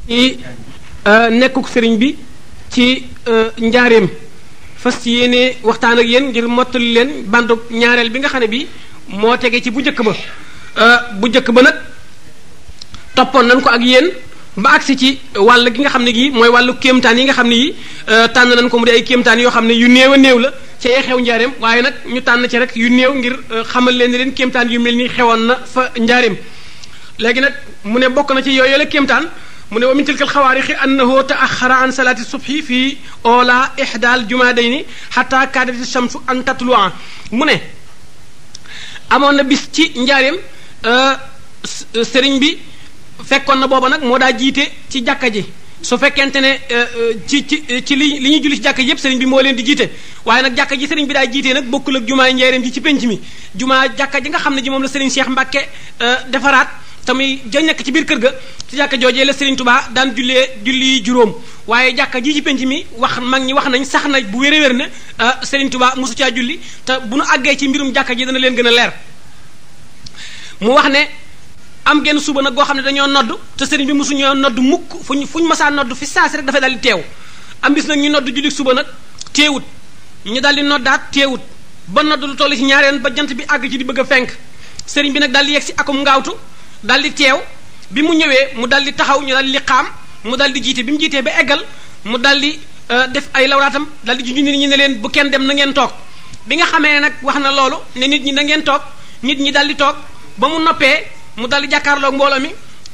ci nekkuk sëriñ bi ci njaareem fas yéene waxtaan ak yéen ngir mottali leen bandu ñaareel bi nga xam ne bi moo tege ci bu njëkk ba bu njëkk ba nag toppoon nañ ko ak yéen ba agsi ci wàll gi nga xam ne gi mooy wàllu kéemtaan yi nga xam ne yi tànn nañ ko mu di ay kéemtaan yoo xam ne yu néew a néew la ca yee xew njaareem waaye nag ñu tànn ci rek yu néew ngir xamal leen ne leen kéemtaan yu mel ni xewoon na fa njaareem léegi nag mu ne bokk na ci yooyu la kéemtaan mu ne wa min tilka alxawaarixi annahu taaxara an salaati subhi fii ola ihdaal jumaadayni xata kaadati shamsu an tatlua mu ne amoon na bis ci njaareem sëriñ bi fekkoon na booba nag moo daa jiite ci jàkka ji su fekkente ne ci li ñuy julli ci jàkka ji yépp sëriñ bi moo leen di jiite waaye nag jàkka ji sëriñ bi daa jiitee nag bokkul ak jumaa njaareem ji ci penc mi jumaa jàkka ji nga xam ne ji moom la sëriñ Cheikh Mbacke defaraat tamit ja nekk ci biir kër ga ci jàkka joojee la Serigne Touba daan julli juróom waaye jàkka ji ci penc mi wax mag ñi wax nañ sax na bu wér-wér ne Serigne Touba mosu caa julli te bu nu àggee ci mbirum jàkka ji dana leen gën a leer mu wax ne am genn suba nag goo xam ne dañoo nodd te Serigne bi mosuñoo nodd mukk fuñ masaa nodd fi saasi rek dafay daal di teew am bis nag ñu nodd julli suba nag teewut ñu daal di noddaat teewut ba nodd lu toll ci ñaareen ba jant bi àgg ci di bëgg a fenk Serigne bi nag daal di yegg si akum ngaawtu daal di teew bi mu ñëwee mu daal di taxaw ñu daal di liqaam mu daal di jiite bi mu jiitee ba eggal mu daal di def ay lawraatam daal di junj nit ñi ne leen bu kenn dem na ngeen toog bi nga xamee nag wax na loolu ne nit ñi na ngeen toog nit ñi daal di toog ba mu noppee mu daal di jàkkaarloog mbooloo mi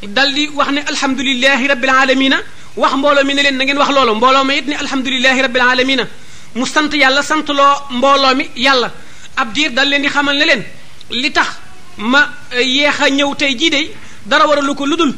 daal di wax ne alhamdulilahi rabbil alamina wax mbooloo mi ne leen na ngeen wax loolu mbooloo mi it ne alhamdulilahi rabbil alamina mu sant yàlla sant loo mbooloo mi yàlla ab diir daal leen di xamal ne leen li tax ma yéex a ñëw tey jii de dara waralu ko lu dul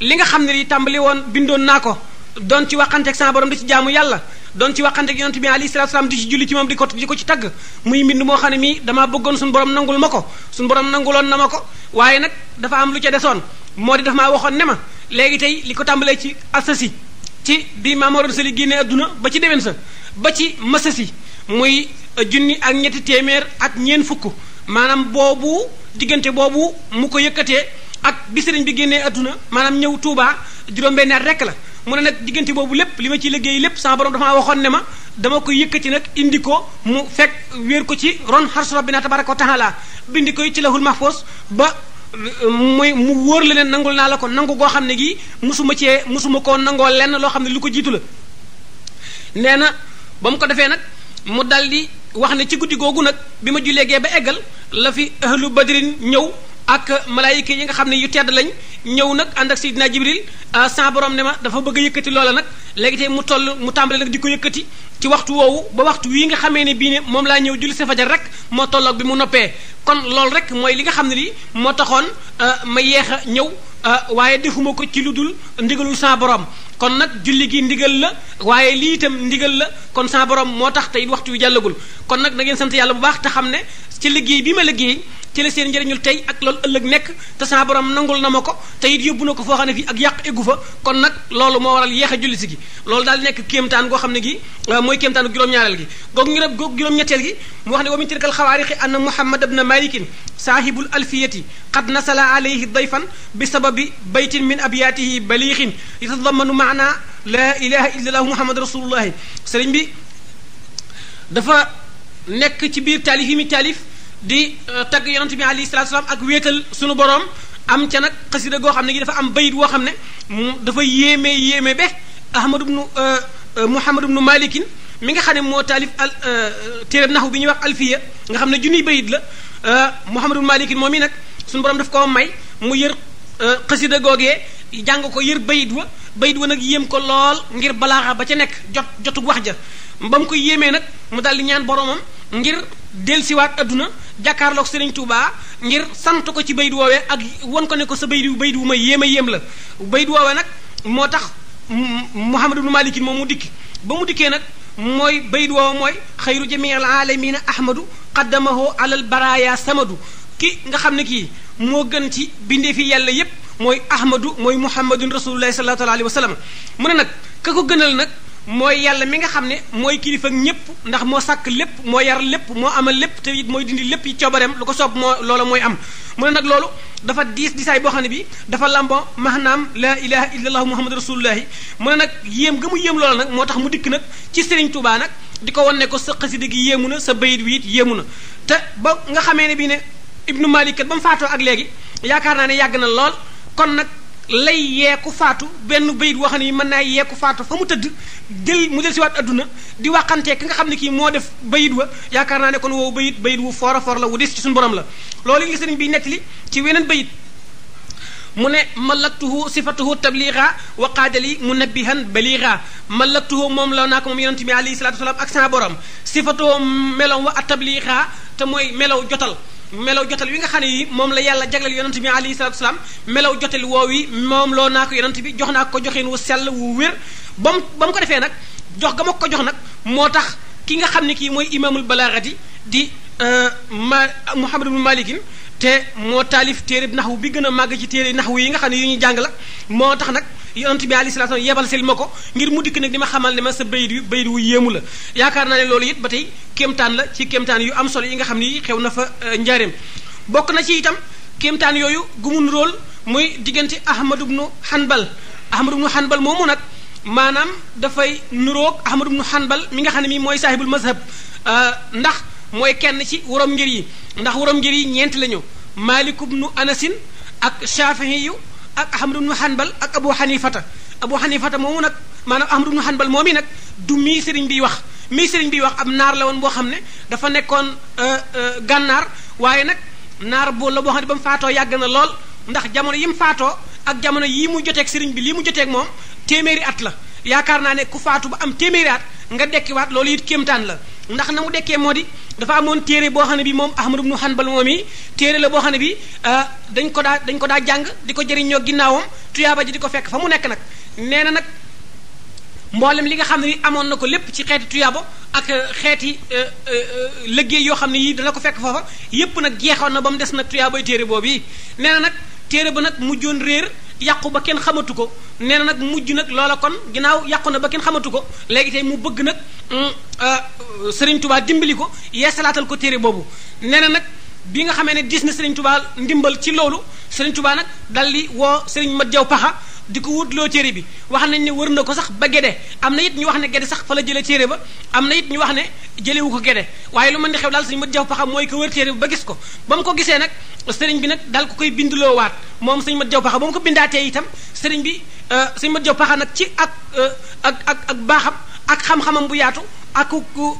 li nga xam ne li tàmbali woon bindoon naa ko doon ci waxanteeg sama borom di ci jaamu yàlla doon ci waxanteeg yonent bi alayhi salaatu salaam di ci julli ci moom di ko ci tagg muy mbind moo xam ne mii damaa bëggoon suñu borom nangul ma ko suñu borom nanguloon na ma ko waaye nag dafa am lu ca desoon moo di dafa maa waxoon ne ma léegi tey li ko tàmbalee ci asasi ci bi Maamor Sali génne adduna ba ci déwén sa ba ci masasi muy junni ak ñetti téeméer ak ñeen fukk maanaam boobu diggante boobu mu ko yëkkatee ak bi sëriñ bi génnee adduna maanaam ñëw Touba juróom-benn at rekk la mu ne nag diggante boobu lépp li ma ci liggéey lépp sama borom dafa waxoon ne ma dama ko yëkkati nag indi ko mu fekk wéer ko ci ron xarsu rabbina tabaraka wa taala bindi koy ci lahul mahfuz ba mu wóor la leen nangul naa la ko nangu goo xam ne gii musuma koo nangoo lenn loo xam ne lu ko jiitu la nee na ba mu ko defee nag mu dal di wax ne ci guddi googu nag bi ma julleegee ba eggal la fi ahlu badrin ñëw ak malaayika yi nga xam ne yu tedd lañ ñëw nag ànd ak Seydina Jibril sa borom ne ma dafa bëgg a yëkkati loola nag léegi tey mu tàmbale nag di ko yëkkati ci waxtu woowu ba waxtu wii nga xamee ne bii ne moom laa ñëw julli sa fajar rek moo tolloog bi mu noppee kon loolu rek mooy li nga xam ne lii moo taxoon ma yeex a ñëw waaye defuma ko ci lu dul ndigalul sa borom kon nag julli gi ndigal la waaye lii itam ndigal la kon sa borom moo tax tey waxtu wi jàllagul kon nag na ngeen sant yàlla bu baax te xam ne ci liggéey bi ma liggéey ci la seen njëriñul tey ak loolu ëllëg nekk te sa borom nangul na ma ko te it yóbbu na ko foo xam ne fii ak yàq eggu fa kon nag loolu moo waral yéex a julli si gi loolu daal nekk kéemtaan goo xam ne gi mooy kéemtaanu juróom-ñaareel gi googu juróom-ñetteel gi mu wax ne wa min tilkal xawaarixi anna muhammad ibna malikin saahibul alfiyati qad nasala alayhi dayfan bi sababi baytin min abiyatihi baliixin yatadamanu maana la ilaha illa allah muhammad rasulullahi sëriñ bi dafa nekk ci biir taalif yi mi taalif di tagg yonent bi alayhi salaatu salaam ak wéetal sunu borom am ca nag xasida goo xam ne gi dafa am bayit woo xam ne dafa yéeme be ahmad ibnu muhammad ibnu malikin mi nga xam ne moo taalif téereb naxu bi ñuy wax alfiya nga xam ne junniy bayit la muhammad ibnu malikin moom i nag sunu borom daf koo may mu yër xasida googee jàng ko yër bayit wa nag yéem ko lool ngir balaaxa ba ca nekk jotug wax ja ba mu ko yéemee nag mu daal di ñaan boromam ngir dellusiwaat adduna jàkkaarloog Serigne Touba ngir sant ko ci bayit woowee ak won ko ne ko sa bayit wu ma yéem la bayit woowee nag moo tax Muhammad ibnu Malikin moom mu dikki ba mu dikkee nag mooy bayit woowa mooy xayru jamii al alamina ahmadu qaddamahu alal baraya samadu ki nga xam ne kii moo gën ci bindee fi yàlla yépp mooy ahmadu mooy muhammadun rasulullahi sallallahu alayhi wa sallam mu ne nag ka ko gënal nag mooy yàlla mi nga xam ne mooy kilifa ak ñëpp ndax moo sàkk lépp moo yar lépp moo amal lépp te it mooy dindi lépp yi coobareem lu ko soob moo loola mooy am mu ne nag loolu dafa diisaay boo xam ne bi dafa lamboo maanaam la ilaha illallah muhammadu rasulullahi mu ne nag yéem ga mu yéem loola nag moo tax mu dikk nag ci Serigne Touba nag di ko wan ne ko sa xasida gi yéemu na sa bayit wi it yéemu na te ba nga xamee ne bii ne Ibnu Malik kat ba mu faatoo ak léegi yaakaar naa ne yàgg na lool kon nag lay yeeku faatu benn bayit woo xam ne mën naa yeeku faatu fa mu tëdd mu del si waat adduna di waxantee ki nga xam ne kii moo def bayit wa yaakaar naa ne kon woowu bayit wu foor a foor la wu des ci suñu borom la loolu li sëriñ bi nettali ci weneen bayit mu ne malaktuhu sifatuhu tabliga wa qaadali munabbihan baliga malaktuhu moom la naa ko moom yonente bi alayhi salatu wasalaam ak sa borom sifatuhu melow wa tabliga te mooy melaw jotal wi nga xam ne yi moom la yàlla jagleel yonent bi alayhi salatu wasalaam melaw jotal woow yi moom loo naa ko yonent bi jox naa ko joxin wu sell wu wér ba mu ko defee nag jox ga ma ko jox nag moo tax ki nga xam ne kii mooy imaamul balaagati di Muhammad ibn Malikin te moo taalif téere naxwu bi gën a màgg ci téere naxwu yi nga xam ne yu ñuy jàng la moo tax nag yonent bi alayhi salatu wasalaam yebal sil ma ko ngir mu dikk nag di ma xamal ne ma sa bayit wu yéemu la yaakaar naa ne loolu it ba tey kéemtaan la ci kéemtaan yu am solo yi nga xam ni xew na fa njaareem bokk na ci itam kéemtaan yooyu gumun róol muy diggante Ahmad ibnu Hanbal moomu nag maanaam dafay nuroog Ahmad ibnu Hanbal mi nga xam ne mi mooy saahibul mazhab ndax mooy kenn ci worom ngir yi ndax worom ngir yi ñeent la ñu Malik ibnu Anasin ak Shafi'i yu ak Ahmad ibnu Hanbal ak Abu Hanifata moomu nag maanaam Ahmad ibnu Hanbal moom i nag du mii sëriñ biy wax am naar la woon boo xam ne dafa nekkoon gànnaar waaye nag naar boo la boo xam ne ba mu faatoo yàgg na lool ndax jamono yi mu faatoo ak jamono yii mu joteeg sëriñ bi lii mu joteeg moom téeméeri at la yaakaar naa ne ku faatu ba am téeméeri at nga dekkiwaat loolu it kéemtaan la ndax na mu dekkee moo di dafa amoon téere boo xam ne bi moom Ahmad ibnu Hanbal moom yi téere la boo xam ne bi dañ ko daa jàng di ko jëriñoo ginnaawam tuyaaba ji di ko fekk fa mu nekk nag nee na nag mboolem li nga xam ne ni amoon na ko lépp ci xeeti tuyaaba ak xeeti liggéey yoo xam ne yii dana ko fekk foofa yépp nag jeexoon na ba mu des nag tuyaabay téere boobu yi nee na nag téere ba nag mujjoon réer yàqu ba kenn xamatu ko nee na nag mujj nag loola kon ginnaaw yàqu na ba kenn xamatu ko léegi tey mu bëgg nag Serigne Touba dimbali ko yeesalaatal ko téere boobu nee na nag bi nga xamee ne dis na Serigne Touba ndimbal ci loolu Serigne Touba nag dal di woo Serigne Mat Jaw Paxa di ko wutloo téere bi wax nañ ne wër na ko sax ba Gede am na it ñu wax ne Gede sax fa la jëlee téere ba am na it ñu wax ne jëlewu ko Gede waaye lu mën di xew daal Serigne Mat Jaw Paxa mooy ko wër téere bi ba gis ko ba mu ko gisee nag sëriñ bi nag daal ko koy bindloo waat moom Serigne Mat Jaw Paxa ba mu ko bindaatee itam sëriñ bi Serigne Mat Jaw Paxa nag ci ak baaxam ak xam-xamam bu yaatu ak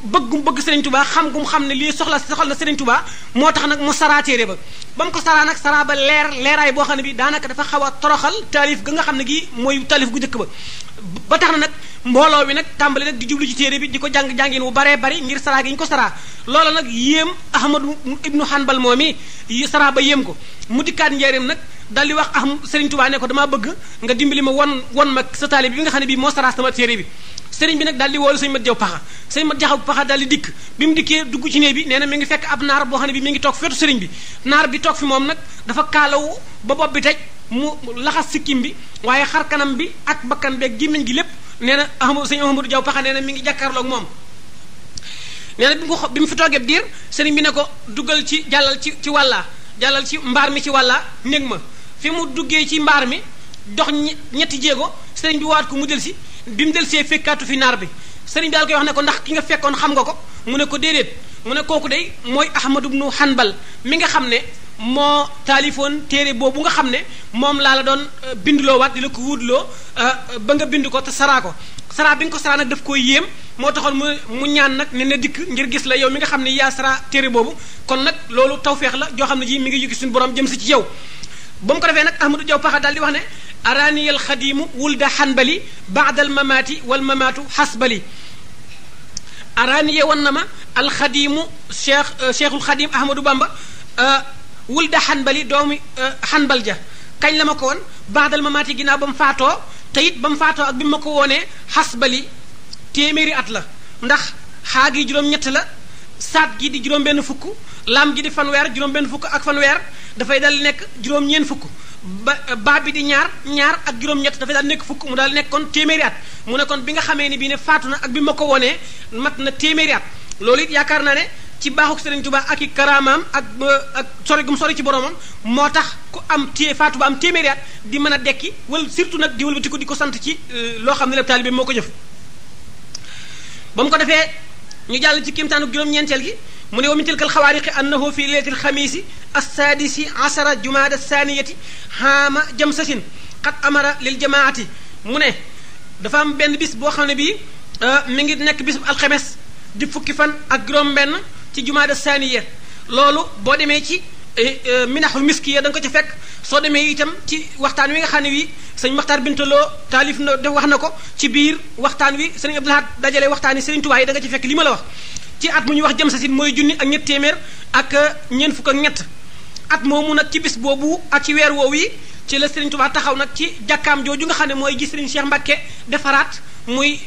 bëgg Serigne Touba xam gum xam ne lii soxla na Serigne Touba moo tax nag mu saraa téere ba ba mu ko saraa nag saraa ba leeraay boo xam ne bi daanaka dafa xaw a toroxal taalif ga nga xam ne gi mooy taalif gu njëkk ba tax na nag mbooloo bi nag tàmbali nag di jublu ci téere bi di ko jàng-jàngin wu baree bari ngir saraa gi ñu ko saraa loola nag yéem Ahmadu ibnu Hanbal moom i saraa ba yéem ko mu dikkaat njaareem nag dal di wax Serigne Touba ne ko damaa bëgg nga dimbali ma won ma sa taalib bi nga xam ne bii moo saraa sama téere bi sëriñ bi nag daal di woolu sëñ Mat Jaw Paxa sëñ Mat Jaw Paxa daal di dikk bi mu dikkee dugg ci néeg bi nee na mi ngi fekk ab naar boo xam ne bi mi ngi toog feetu sëriñ bi naar bi toog fi moom nag dafa kaalawu ba bopp bi tej mu laxas sikkim bi waaye xar kanam bi ak bakkan beeg gémmiñ gi lépp nee na sëñ Ahmadou Jaw Paxa nee na mi ngi jàkkaarloog moom nee na bi mu fi toogee diir sëriñ bi ne ko duggal ci jàllal ci mbaar mi ci wàllaa néeg ma fi mu duggee ci mbaar mi dox ñetti jéego sëriñ bi waat ko mu del si bi mu del see fekkaatu fi naar bi sëriñ bi daal koy wax ne ko ndax ki nga fekkoon xam nga ko mu ne ko déedéet mu ne kooku day mooy Ahmad ibnu Hanbal mi nga xam ne moo taalifoon téere boobu nga xam ne moom laa la doon bindloo waat di la ko wuutloo ba nga bind ko te saraa ko saraa bi nga ko saraa nag daf koy yéem moo taxoon mu ñaan nag ne na dikk ngir gis la yow mi nga xam ne yaa saraa téere boobu kon nag loolu tawfeex la joo xam ne ji mi ngi jóge suñu borom jëm si ci yow ba mu ko defee nag Ahmadou Jaw Paxa daal di wax ne araaniyal xadiimu wulda xanbali baadal mamaati wal mamaatu xasbali araaniye wan na ma alxadiimu cheikhul xadiim Ahmadou Bamba wulda xanbali doomu xanbal ja kañ la ma ko woon baadal mamaati ginnaaw ba mu faatoo te it ba mu faatoo ak bi ma ko woonee xasbali téeméeri at la ndax xaa gi juróom-ñett la saat gi di juróom-benn fukk laam gi di fanweer juróom-benn fukk ak fanweer dafay dal nekk juróom-ñeen fukk baa bi di ñaar ak juróom-ñett dafay daal nekk fukk mu daal nekk kon téeméeri at mu ne kon bi nga xamee ni bii ne faatu na ak bi ma ko wonee mat na téeméeri at loolu it yaakaar naa ne ci baaxuk Sëriñ Tuubaa ak i karaamaam ak sori gum sori ci boromam moo tax ku am faatu ba am téeméeri at di mën a dekki wala surtout nag di wëlbati ko di ko sant ci loo xam ne lépp taalibe moo ko jëf ba mu ko defee ñu jàll ci kéemtaanu juróom-ñeenteel gi mu ne wa min tilkal xawaariqi annahu fi leylati alxamiisi assaadisi asara jumaada saaniyati haama jamsasin qad amara lil jamaati mu ne dafa am benn bis boo xam ne bii mi ngi nekk bis bu alxames di fukki fan ak juróom-benn ci jumaada saaniya loolu boo demee ci minaxul miskiya da nga ko ci fekk soo demee itam ci waxtaan wi nga xam ne wi sëñ Maxtaar Bintaloo taalif na def wax na ko ci biir waxtaan wi sëñ Abdul Ahad dajale waxtaan yi Sëriñ Tuubaa yi da nga ci fekk li ma la wax ci at mu ñuy wax jëm sa sin mooy junni ak ñett téeméer ak ñeent fukk ak ñett at moomu nag ci bis boobu ak ci weer woowu yi ci la Sëriñ Tuubaa taxaw nag ci jàkkaam jooju nga xam ne mooy gis Sëriñ Cheikh Mbacke defaraat muy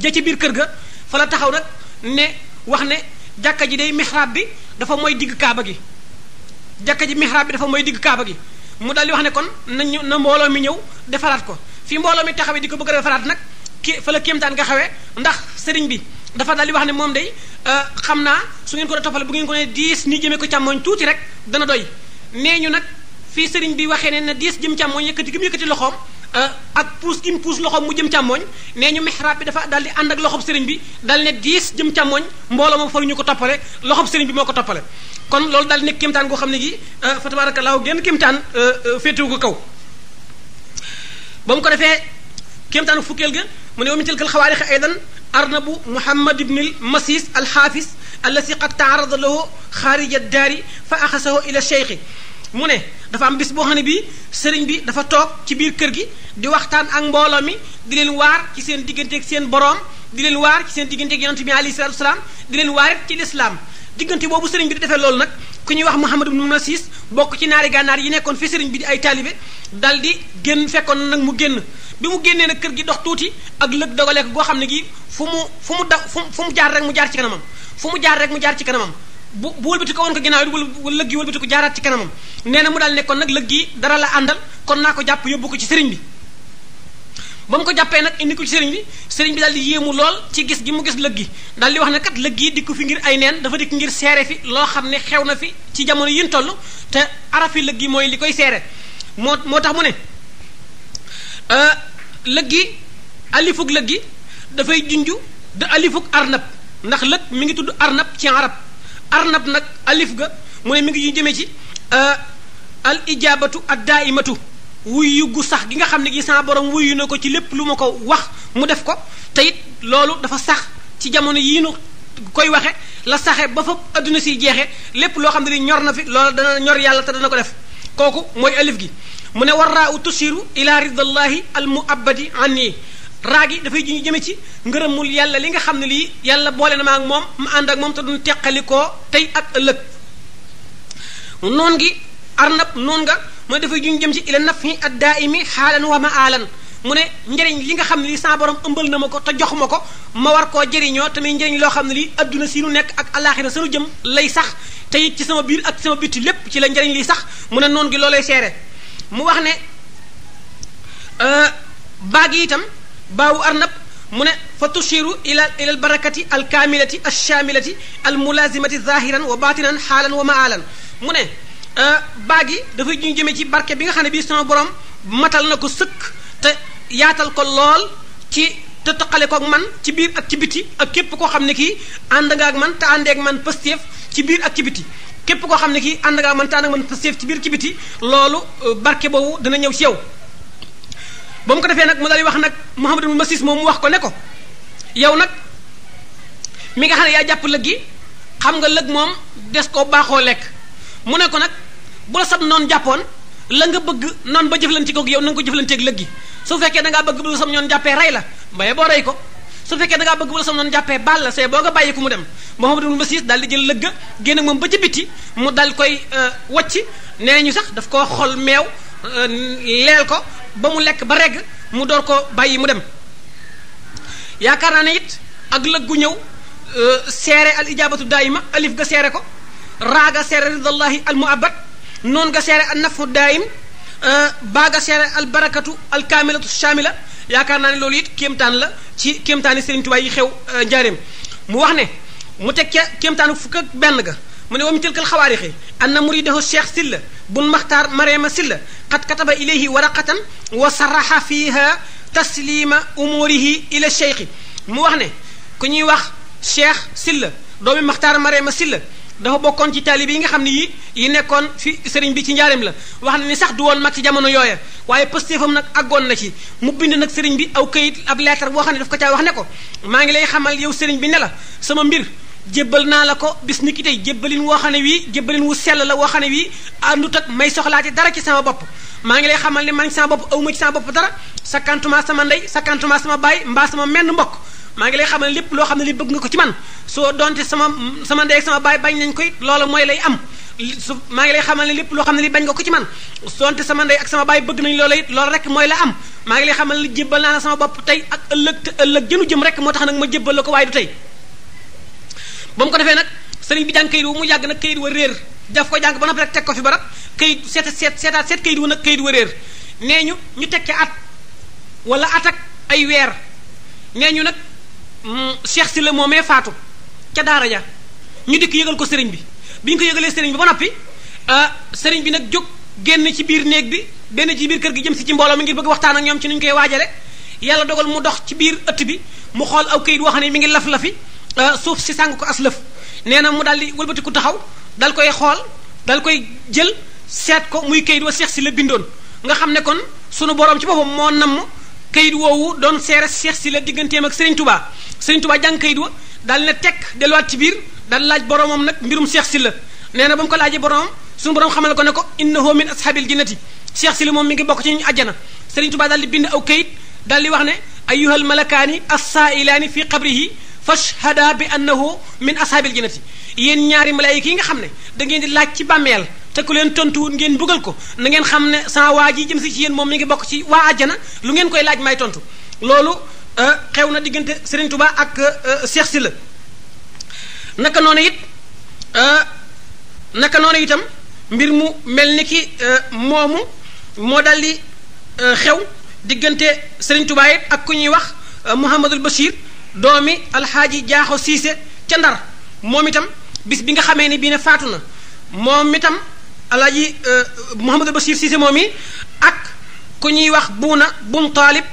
ja ci biir kër ga fa la taxaw nag ne wax ne jàkka ji day mihrab bi dafa mooy digg kaaba gi jàkka ji mihrab bi dafa mooy digg kaaba gi mu daal di wax ne kon nañu na mbooloo mi ñëw defaraat ko fi mbooloo mi taxawee di ko bëgg a defaraat nag fa la kéemtaan nga xawee ndax sëriñ bi dafa daal di wax ne moom day xam naa su ngeen ko doon toppale bu ngeen ko ne 10 ni jëmee ko càmmooñ tuuti rek dana doy nee ñu nag fii sëriñ bi waxee ne na 10 jëm càmmooñ yëkkati gi mu yëkkati loxoom ak puus gi mu puus loxoom mu jëm càmmooñ nee ñu mihrab bi dafa daal di ànd ak loxob sëriñ bi daal ne 10 jëm càmmooñ mbooloo moom faruñu ko toppale loxob sëriñ bi moo ko toppale kon loolu daal di nekk kéemtaan goo xam ne gi fa tabaarakallaahu genn kéemtaan féetewu ko kaw ba mu ko defee kéemtaanu fukkeel ga mu ne wa min tilkal xawaariqi aydan arnabu muhammad ibnil masis alxaafis allasi qad taarada lahu xaarija daari fa axasahu ila cheikhi mu ne dafa am bis boo xam ne bii sëriñ bi dafa toog ci biir kër gi di waxtaan ak mbooloo mi di leen waar ci seen digganteeg seen boroom di leen waar ci seen digganteeg yonent bi alayhi salaatu wasalaam di leen waar ci lislaam diggante boobu sëriñ bi di defee loolu nag ku ñuy wax Muhammad ibn Masis bokk ci naari gànnaar yi nekkoon fi sëriñ bi di ay taalibe dal di génn fekkoon nag mu génn bi mu génnee nag kër gi dox tuuti ak lëg dogaleek goo xam ne gi fu mu jaar rek mu jaar ci kanamam fu mu jaar rek mu jaar ci kanamam bu wëlbati ko woon ko ginnaaw wala lëg gi wëlbati ko jaaraat ci kanamam nee na mu daal nekkoon nag lëg gi dara la àndal kon naa ko jàpp yóbbu ko ci sëriñ bi ba mu ko jàppee nag indi ko ci sëriñ bi daal di yéemu lool ci gis gi mu gis lëg gi daal di wax ne kat lëg gi dikku fi ngir ay neen dafa dikk ngir seere fi loo xam ne xew na fi ci jamono yin toll te arafi lëg gi mooy li koy seere moo tax mu ne lëg gi alifug lëg gi dafay junju de alifug arnab ndax lëg mi ngi tudd arnab ci arab arnab nag alif ga mu ne mi ngi jëmee ci al ijabatu ad daaimatu wuyu gu sax gi nga xam ne gi sama borom wuyu na ko ci lépp lu ma ko wax mu def ko te it loolu dafa sax ci jamono yii nu koy waxe la saxe ba fa adduna si jeexe lépp loo xam ne li ñor na fi loolu dana ñor yàlla te dana ko def kooku mooy alif gi mu ne warraa u tusiru ila ridallahi al muabadi anni raa gi dafay ju ñu jëme ci ngërëmul yàlla li nga xam ne lii yàlla boole na ma ak moom ma ànd ak moom te duñ teqalikoo tey ak ëllëg noon gi arnab noon nga mooy dafay ju ñu jëm ci ila nafi ad daaimi xaalan wa ma aalan mu ne njëriñ li nga xam ne lii sama borom ëmbal na ma ko te jox ma ko ma war koo jëriñoo tamit njëriñ loo xam ne lii adduna si nu nekk ak alaxira sanu jëm lay sax te it ci sama biir ak sama bitti lépp ci la njëriñ li sax mu ne noon gi loolay seere mu wax ne baag yi itam baawu arnab mu ne fa tushiru ila al barakati al kaamilati al shaamilati al mulazimati zahiran wa batinan xaalan wa maalan mu ne baag yi dafay ñu jëmee ci barke bi nga xam ne bii sama borom matal na ko sëkk te yaatal ko lool ci te taqale ko ak man ci biir ak ci biti ak képp koo xam ne kii ànd nga ak man te àndeeg man pësteef ci biir ak ci biti képp koo xam ne kii ànd nga ak man te ànd ak man pësteef ci biir ci biti loolu barke boobu dana ñëw ci yow ba mu ko defee nag mu daal di wax nag Muhammadul Masis moom mu wax ko ne ko yow nag mi nga xam ne yaa jàpp lëg gi xam nga lëg moom des koo baaxoo lekk mu ne ko nag bu la sab noon jàppoon la nga bëgg noon ba jëflante ko yow na nga ko jëflanteeg lëg gi su fekkee da ngaa bëgg bu la sam noon jàppee rey la mbaye boo rey ko su fekkee da ngaa bëgg bu la sam noon jàppee baal la see boo nga bàyyi ko mu dem Muhammadul Masis daal di jël lëgg génn ak moom ba ci biti mu dal koy wacc nee ñu sax daf koo xol meew leel ko ba mu lekk ba regg mu door ko bàyyi mu dem yaakaar naa ne it ak lëg gu ñëw seere al ijabatu daayima alif ga seere ko raaga seere ridallahi al muabad noon nga seere an nafu daayim baaga seere al barakatu al kaamilatu shamila yaakaar naa ne loolu it kéemtaan la ci kéemtaani Serigne Touba yi xew njaareem mu wax ne mu teg ca kéemtaanu fukk ak benn ga mu ne wa min tilkal xawaarixi anna muridahu cheikh silla bun maxtaar mariama silla qad kataba ilayhi waraqatan wa saraxa fiha taslima umurihi ila cheikhi mu wax ne ku ñuy wax cheikh silla doomi maxtaar mariama silla dafa bokkoon ci taalibe yi nga xam ne yi nekkoon fi sëriñ bi ci njaareem la wax na ni sax du woon mag ci jamono yooya waaye pëstéefam nag àggoon na ci mu bind nag sëriñ bi aw kayit ab lettre boo xam ne daf ko caa wax ne ko maa ngi lay xamal yow sëriñ bi ne la sama mbir jébbal naa la ko bis ni ki tey jébbalin woo xam ne wii jébbalin wu sell la woo xam ne wii àndut ak may soxlaati dara ci sama bopp maa ngi lay xamal ne man sama bopp awma ci sama bopp dara sakkantuma sama ndey sakkantuma sama baay mbaa sama menn mbokk maa ngi lay xamal ne lépp loo xam ne li bëgg nga ko ci man soo donte sama ndey ak sama baay bañ nañ ko it loola mooy lay am maa ngi lay xamal ne lépp loo xam ne li bañ nga ko ci man donte sama ndey ak sama baay bëgg nañ loola it loolu rek mooy la am maa ngi lay xamal ne jébbal naa la sama bopp tey ak ëllëg te ëllëg jënu jëm rek moo tax nag ma jébbal la ko waaye du tey ba mu ko defee nag sëriñ bi jàng kayit wu mu yàgg nag kayit wa réer daf ko jàng ba noppi rek teg ko fi barab kayit seet kayit wu nag kayit wa réer nee ñu teg ca at wala at ak ay weer nee ñu nag Cheikh Sylla moomee faatu ca daara ja ñu dikk yëgal ko sëriñ bi bi ñu ko yëgalee sëriñ bi ba noppi sëriñ bi nag jóg génn ci biir néeg bi benn ci biir kër gi jëm si ci mbooloo mi ngir bëgg waxtaan ak ñoom ci nu ñu koy waajale yàlla dogal mu dox ci biir ëtt bi mu xool aw kayit woo xam ne mi ngi laf-lafi suuf si sàng ko as lëf nee na mu daal di wëlbatiku taxaw dal koy xool dal koy jël seet ko muy kayit wa Cheikh Sylla bindoon nga xam ne kon sunu borom ci boppam moo namm kayit woowu doon seere Cheikh Sylla digganteem ak Serigne Touba Serigne Touba jàng kayit wa daal ne tekk delluwaat ci biir daal laaj boromam nag mbirum Cheikh Sylla nee na ba mu ko laajee boromam sunu borom xamal ko ne ko innahu min ashabil jannati Cheikh Sylla moom mi ngi bokk ci ñu àjjana Serigne Touba daal di bind aw kayit daal di wax ne ayyuhal malakaani as-saa'ilaani fi qabrihi fashhada bi annahu min ashabil jannati yéen ñaari malaayika yi nga xam ne da ngeen di laaj ci bàmmeel te ku leen tontuwul ngeen bugal ko na ngeen xam ne sama waa ji jëm si ci yéen moom mi ngi bokk ci waa àjjana lu ngeen koy laaj may tontu loolu xew na diggante Serigne Touba ak Cheikh Sylla naka noonu itam mbir mu mel ni ki moomu moo dal di xew diggante Serigne Touba it ak ku ñuy wax Mouhamadul Bachir doomi alxaaji jaaxo siise ca ndar moom itam bis bi nga xamee ni bii ne faatu na moom itam alaaji Mouhamadou Bachir Cissé moom yi ak ku ñuy wax buuna bun taalib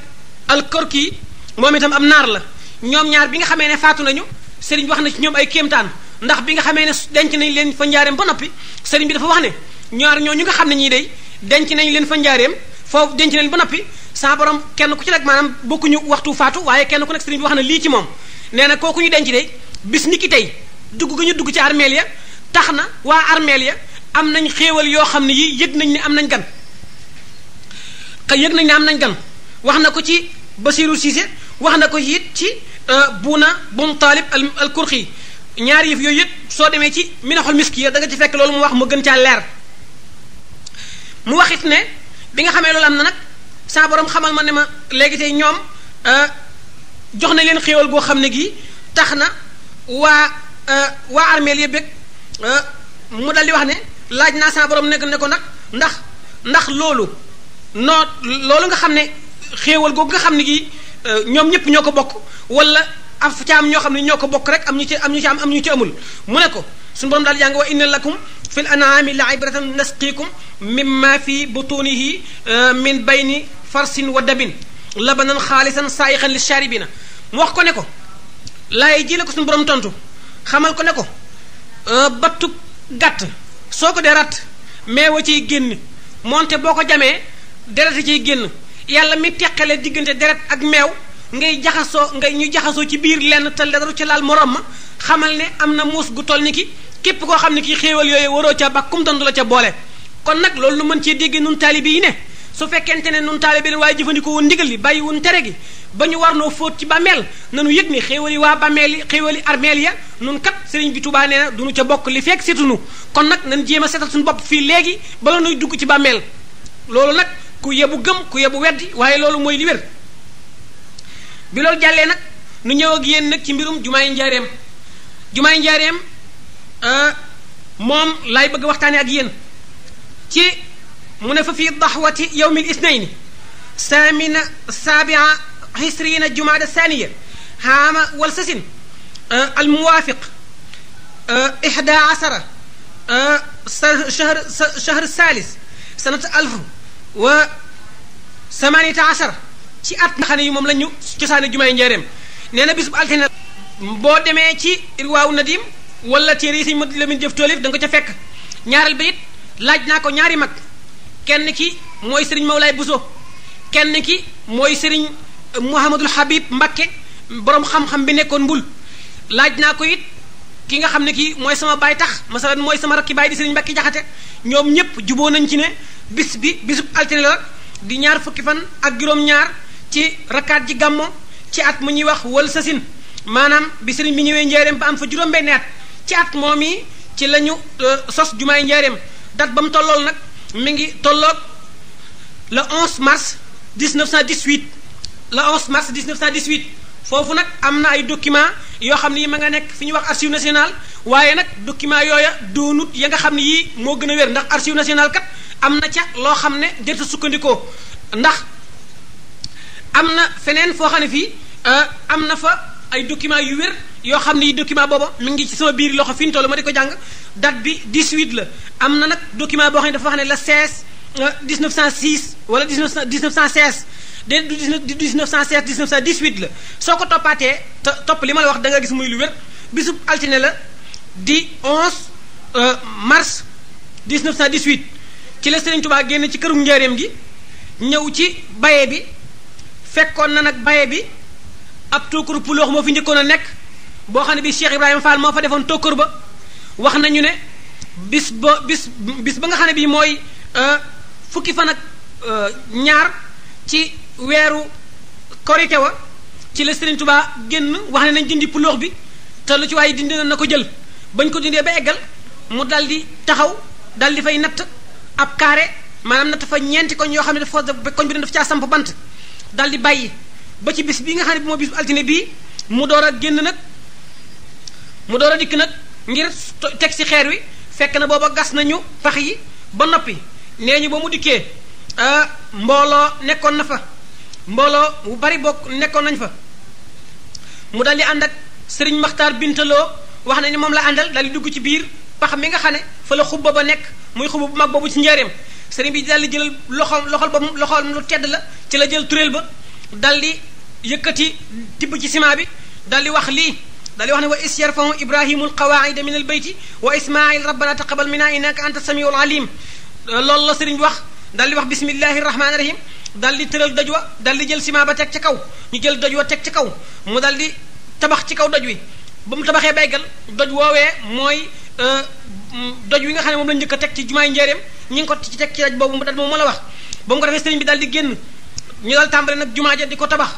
alkorki moom itam am naar la ñoom ñaar bi nga xamee ne faatu nañu sëriñ bi wax na ci ñoom ay kéemtaan ndax bi nga xamee ne denc nañ leen fa njaareem ba noppi sëriñ bi dafa wax ne ñaar ñoo ñu nga xam ne ñii day denc nañ leen fa njaareem foofu denc nañ ba noppi sa borom kenn ku ci rek maanaam bokkuñu waxtu faatu waaye kenn ku nekk sëriñ bi wax na lii ci moom nee na kooku ñu denc de bis ni ki tey dugg ga ñu dugg ci armeel ya tax na waa armeel ya am nañ xéewal yoo xam ne yi yëg nañ ne am nañ gan yëg nañ ne am nañ gan wax na ko ci Basiru Cissé wax na ko it ci Buuna bun Taalib al Kurxi ñaari yëf yooyu yëpp soo demee ci Minaxul Miski ya da nga ci fekk loolu mu wax mu gën caa leer mu waxit ne bi nga xamee loolu am na nag sa borom xamal ma ne ma léegi tey ñoom jox na leen xéewal goo xam ne gii tax na waa armeel yëpp mu dal di wax ne laaj naa sa borom nekk ne ko nag ndax loolu nga xam ne xéewal googu nga xam ne gii ñoom ñëpp ñoo ko bokk wala af ca am ñoo xam ne ñoo ko bokk rek am ñu ci amul mu ne ko suñu borom daal di jàng wa inna lakum fil an'ami la ibratan nasqikum mimma fi butunihi min bayni farsin wa dabin labanan xaalisan saayiqan li sharibina mu wax ko ne ko laay ji la ko suñu borom tontu xamal ko ne ko battu gàtt soo ko dee rat meewa ciy génn moonte boo ko jamee deret ciy génn yàlla mi teqale diggante deret ak meew ñu jaxasoo ci biir lenn te daru ca laal morom ma xamal ne am na muus gu toll ni ki képp koo xam ne kii xéewal yooyu waroo ca ba kum dandu la ca boole kon nag loolu nu mën cee dégg nun taalibe yi ne su fekkente ne nun taalibe leen waaye jëfandikoo woon ndigal li bàyyi woon tere gi ba ñu war noo fóot ci bàmmeel nanu yëg ni xéewali waa bàmmeel yi xéewali armeel ya nun kat sëriñ bi Tuubaa nee na duñu ca bokk li fekk setunu kon nag nan jéem a setal suñu bopp fii léegi bala nuy dugg ci bàmmeel loolu nag ku yebu gëm ku yebu weddi waaye loolu mooy li wér bi loolu jàllee nag nu ñëw ak yéen nag ci mbirum jumaay njaareem moom laay bëgg waxtaane ak yéen ci mu ne fa fii daxwati yowmi lisnaini saamina saabia hisrina jumaada thaniya haama walsasin almuwaafiq 11 shahr salis sanata 1018 ci at nga xam ne yi moom la ñu cosaane jumaay njaareem nee na bisub altine boo demee ci irwaawu nadim wala téere yi sëñ Madu Lamin Jëf Toolif da nga ko ca fekk ñaareel ba it laaj naa ko ñaari mag kenn ki mooy sëriñ Mawlaay Buso kenn ki mooy sëriñ Mouhamadul Habib Mbakke borom xam-xam bi nekkoon mbul laaj naa ko it ki nga xam ne kii mooy sama baay tax masalan mooy sama rakki baay di sëriñ Mbakki Jaxate ñoom ñëpp juboo nañ ci ne bisub altine la di ñaar fukki fan ak juróom-ñaar ci rakkaat ji gàmmo ci at mu ñuy wax wal sasin maanaam bi sëriñ bi ñëwee njaareem ba am fa juróom-benn at ci at moom yi ci la ñu sos jumaay njaareem date ba mu tollool nag mi ngi tolloog le 11 mars 1918 le 11 mars 1918 foofu nag am na ay document yoo xam ne yi ma nga nekk fi ñuy wax archive nationale waaye nag document yooya doonut ya nga xam ne yii moo gën a wér ndax archive nationale kat am na ca loo xam ne jërta sukkandikoo ndax am na feneen foo xam ne fii am na fa ay document yu wér yoo xam ne yi document booba mi ngi ci sama biir loxo fi ñu toll ma di ko jàng date bi 18 la am na nag document boo xam ne dafa wax ne le 16 1906 wala 1916 de du 1916 1918 la soo ko toppaatee te topp li ma la wax da nga gis muy lu wér bisub altine la di 11 mars 1918 ci la Serigne Touba génn ci këru njaareem gi ñëw ci baye bi fekkoon na nag baye bi ab tokkër puloox moo fi njëkkoon a nekk boo xam ne bi Cheikh Ibrahima Fall moo fa defoon tokkër ba wax nañu ne bis ba nga xam ne bii mooy fukki fan ak ñaar ci weeru korite wa ci la Serigne Touba génn wax ne nañ dindi puloox bi te lu ci waaye dindi na ko jël bañ ko dindee ba eggal mu dal di taxaw dal di fay natt ab carré maanaam natt fa ñeenti koñ yoo xam ne dafa koñ bi daf caa samp bant dal di bàyyi ba ci bis bi nga xam ne bi moo bis altine bii mu door a génn nag mu door a dikk nag ngir teg ci xeer wi fekk na booba gas nañu pax yi ba noppi nee ñu ba mu dikkee mbooloo nekkoon na fa mbooloo bu bari bokk nekkoon nañ fa mu dal di ànd ak Serigne Maxtaar Bintaloo wax na ni moom la àndal dal di dugg ci biir pax mi nga xam ne fa la xubba ba nekk muy xubba bu mag boobu ci njaareem Serigne bi dal di jël loxol lu tedd la ci la jël turéel ba dal di yëkkati tibb ci ciment bi dal di wax lii dal di wax ne wa is yarfahu ibrahimul qawaida min al bayti wa ismail rabbana taqabal minna innaka anta samiul alim loolu la Serigne bi wax dal di wax bismillahi rahmani rahim dal di tëral doj wa dal di jël ciment ba teg ci kaw ñu jël doj wa teg ci kaw mu dal di tabax ci kaw doj wi ba mu tabaxee baygal doj woowee mooy doj wi nga xam ne moom la njëkk a teg ci jumaay njaareem ñi ngi ko ci teg ci daj boobu daj moom ma la wax ba mu ko defee Serigne bi dal di génn ñu dal tàmbale nag jumaa ja di ko tabax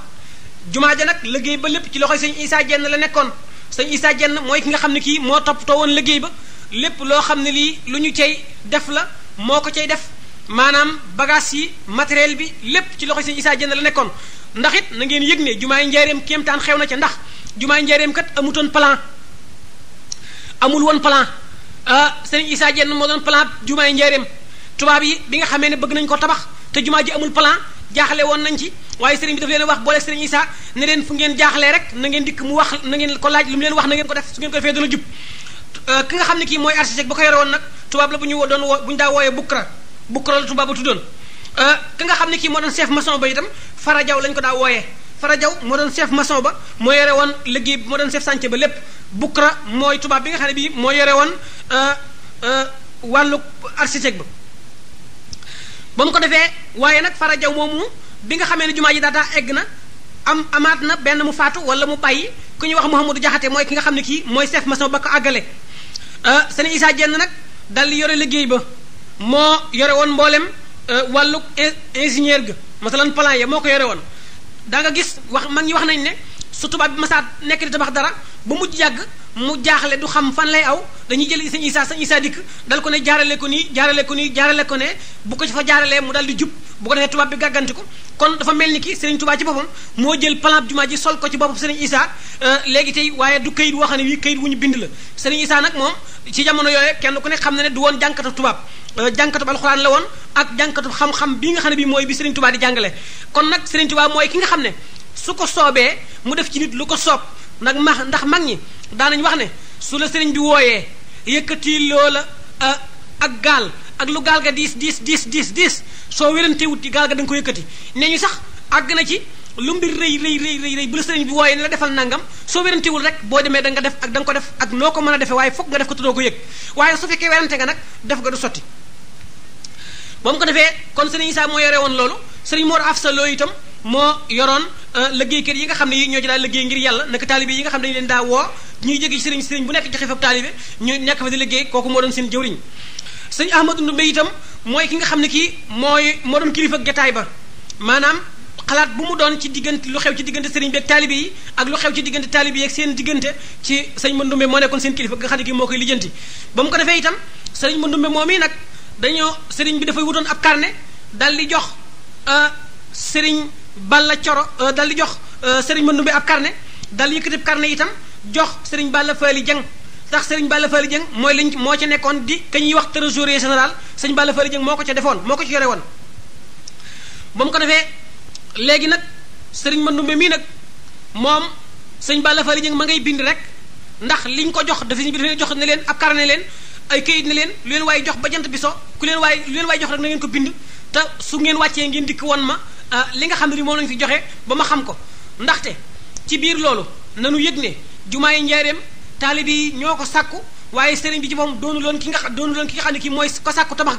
jumaa ja nag liggéey ba lépp ci loxoy sëñ Issa Dieng la nekkoon sëñ Issa Dieng mooy ki nga xam ne kii moo toppatoo woon liggéey ba lépp loo xam ne lii lu ñu cay def la moo ko cay def maanaam bagage yi matériel bi lépp ci loxoy sëñ Issa Dieng la nekkoon ndax it na ngeen yëg ne jumaay njaareem kéemtaan xew na ca ndax jumaay njaareem kat amutoon plan amul woon plan sëñ Issa Dieng moo doon plan jumaay njaareem tubaab yi bi nga xamee ne bëgg nañ ko tabax te jumaa ji amul plan jaaxle woon nañ ci waaye sëriñ bi daf leen wax boole sëriñ Issa ne leen fu ngeen jaaxlee rek na ngeen dikk mu wax na ngeen ko laaj lu mu leen wax na ngeen ko def su ngeen ko defee dana jub ki nga xam ne kii mooy architecte ba ko yore woon nag tubaab la bu ñu doon bu ñu daa wooyee Bukra la tubaab ba tuddoon ki nga xam ne kii moo doon chef maçon ba itam Fara Jaw lañ ko daa wooyee Fara Jaw moo doon chef maçon ba moo yore woon liggéey moo doon chef chantier ba lépp Bukra mooy tubaab bi nga xam ne bii moo yore woon wàllu architecte ba mu ko defee waaye nag Fara Jaw moomu bi nga xamee ne jumaa ji daataa egg na amaat na benn mu faatu wala mu bàyyi ku ñuy wax Mouhamadou Jaxate mooy ki nga xam ne kii mooy chef maçon ba ko àggale sëñ Issa Dieng nag dal di yore liggéey ba moo yore woon mboolem wàllu ingénieur ga masalan plan ya moo ko yore woon da nga gis mag ñi wax nañ ne su tubaab bi masaat nekk di tabax dara ba mujj yàgg mu jaaxle du xam fan lay aw dañuy jël sëñ Issa dikk dal ko ne jaarale ko nii jaarale ko ne bu ko ci fa jaaralee mu dal di jub bu ko defee tubaab bi gàgganti ko kon dafa mel ni ki Serigne Touba ci boppam moo jël plan jumaa ji sol ko ci boppam Serigne Issa léegi tey waaye du kayit woo xam ne wii kayit wu ñu bind la Serigne Issa nag moom ci jamono yooyu kenn ku ne xam na ne du woon jànkata tubaab jànkatub alxuraan la woon ak jànkatub xam-xam bi nga xam ne bi mooy bi Serigne Touba di jàngale kon nag Serigne Touba mooy ki nga xam ne su ko soobee mu def ci nit lu ko soob nag ndax mag ñi daanañ wax ne su la Serigne bi wooyee yëkkati loola ak gaal ak lu gaal ga diis soo wérantewut ci gaal ga da nga ko yëkkati nee ñu sax àgg na ci lu mbir rëy bu la Serigne bi wooyee ne la defal nangam soo wérantewul rek boo demee da nga def ak da nga ko def ak noo ko mën a defee waaye foog nga def ko te doo ko yëg waaye su fekkee werante nga nag def nga du sotti ba mu ko defee kon Serigne Issa moo yore woon loolu Serigne Mor Afsa Lo itam moo yoroon liggéeykat yi nga xam ne yi ñoo ci daal liggéey ngir yàlla naka taalibe yi nga xam ne dañu leen daa woo ñuy jóge ci sëriñ bu nekk joxe fa taalibe ñu nekk fa di liggéey kooku moo doon seen jëwriñ sëñ Ahmadou Ndumbe itam mooy ki nga xam ne kii moo doon kilifa jotaay ba maanaam xalaat bu mu doon ci diggante lu xew ci diggante sëriñ bi ak taalibe yi ak lu xew ci diggante taalibe yi ak seen diggante ci sëñ Mandumbe moo nekkoon seen kilifa nga xam ne kii moo koy lijjanti ba mu ko defee itam sëriñ Mandumbe moom yi nag dañoo sëriñ bi dafay wutoon ab carnet dal di jox sëriñ Balla Coro dal di jox sëriñ Mandumbe ab carnet dal yëkkati ab carnet itam jox sëriñ Balla Faali Jeng ndax sëriñ Balla Faali Jeng mooy liñ moo ca nekkoon di ka ñuy wax trésorier général sëriñ Balla Faali Jeng moo ko ca defoon moo ko ci yore woon ba mu ko defee léegi nag sëriñ Mandumbe mii nag moom sëriñ Balla Faali Jeng ma ngay bind rek ndax liñ ko jox dafa jox ne leen ab carnet leen ay kayit ne leen lu leen waaye jox ba jant bi so lu leen waaye jox rek na ngeen ko bind te su ngeen wàccee ngeen dikk woon ma li nga xam ne ni moom lañu fi joxe ba ma xam ko ndaxte ci biir loolu nanu yëg ne jumaa yi njaareem taalibe yi ñoo ko sàkku waaye sëriñ bi ci boppam doonu loon ki nga xam ne kii mooy ko sàkku tabax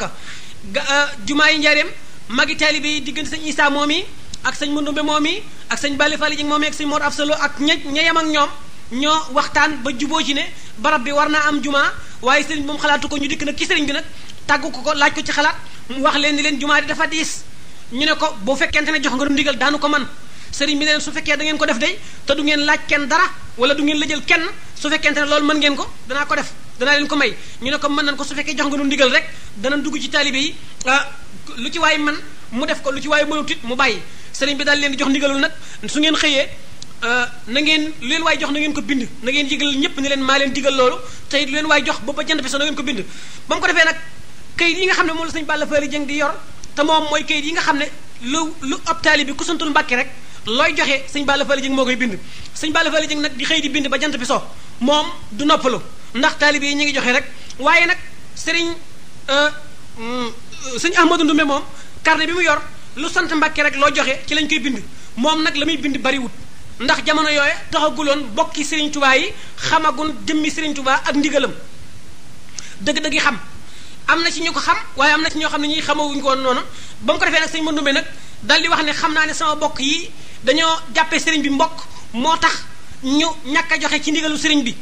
ga jumaa yi njaareem magi taalibe yi diggante sëñ Issa moom yi ak sëñ Mandumbe moom yi ak sëñ Balla Faali Jeng moom yi ak sëñ Mor Afsa Lo ak ña yem ak ñoom ñoo waxtaan ba juboo ci ne barab bi war naa am jumaa waaye sëriñ moom xalaatu ko ñu dikk nag ci sëriñ bi nag tàggu ko laaj ko ci xalaat mu wax leen ni leen jumaa di dafa diis ñu ne ko bu fekkente ne jox nga du ndigal daanu ko man sëriñ bi ne leen su fekkee da ngeen ko def day te du ngeen laaj kenn dara wala du ngeen lëjal kenn su fekkente ne loolu mën ngeen ko danaa ko def danaa leen ko may ñu ne ko mën nañ ko su fekkee jox nga du ndigal rek danañ dugg ci taalibe yi lu ci waay man mu def ko lu ci waay mënut it mu bàyyi sëriñ bi daal leen di jox ndigalul nag su ngeen xëyee na ngeen lu leen waay jox na ngeen ko bind na ngeen yëgal ñëpp ni leen maa leen digal loolu tey lu leen waay jox ba jant bi so na ngeen ko bind ba mu ko defee nag kayit yi nga xam ne moom la sëñ Balla Faali Jeng di yor te moom mooy kayit yi nga xam ne lu ab taalibe bi ku santul Mbàkke rek looy joxe sëñ Balla Faali Jeng moo koy bind sëñ Balla Faali Jeng nag di xëy di bind ba jant bi so moom du noppalu ndax taalibe yi ñu ngi joxe rek waaye nag sëñ Ahmadou Ndumbe moom carnet bi mu yor lu sant Mbàkke rek loo joxe ci lañ koy bind moom nag la muy bind bariwut ndax jamono yooye taxaguloon bokki Serigne Touba yi xamagun jëmmi Serigne Touba ak ndigalam dëgg-dëgg xam am na ci ñu ko xam waaye am na ci ñoo xam ne ñi xamawuñu ko woon noonu ba mu ko defee nag sëñ Mandumbe nag dal di wax ne xam naa ne sama bokk yi dañoo jàppee Serigne bi mbokk moo tax ñu ñàkk a joxe ci ndigalu Serigne bi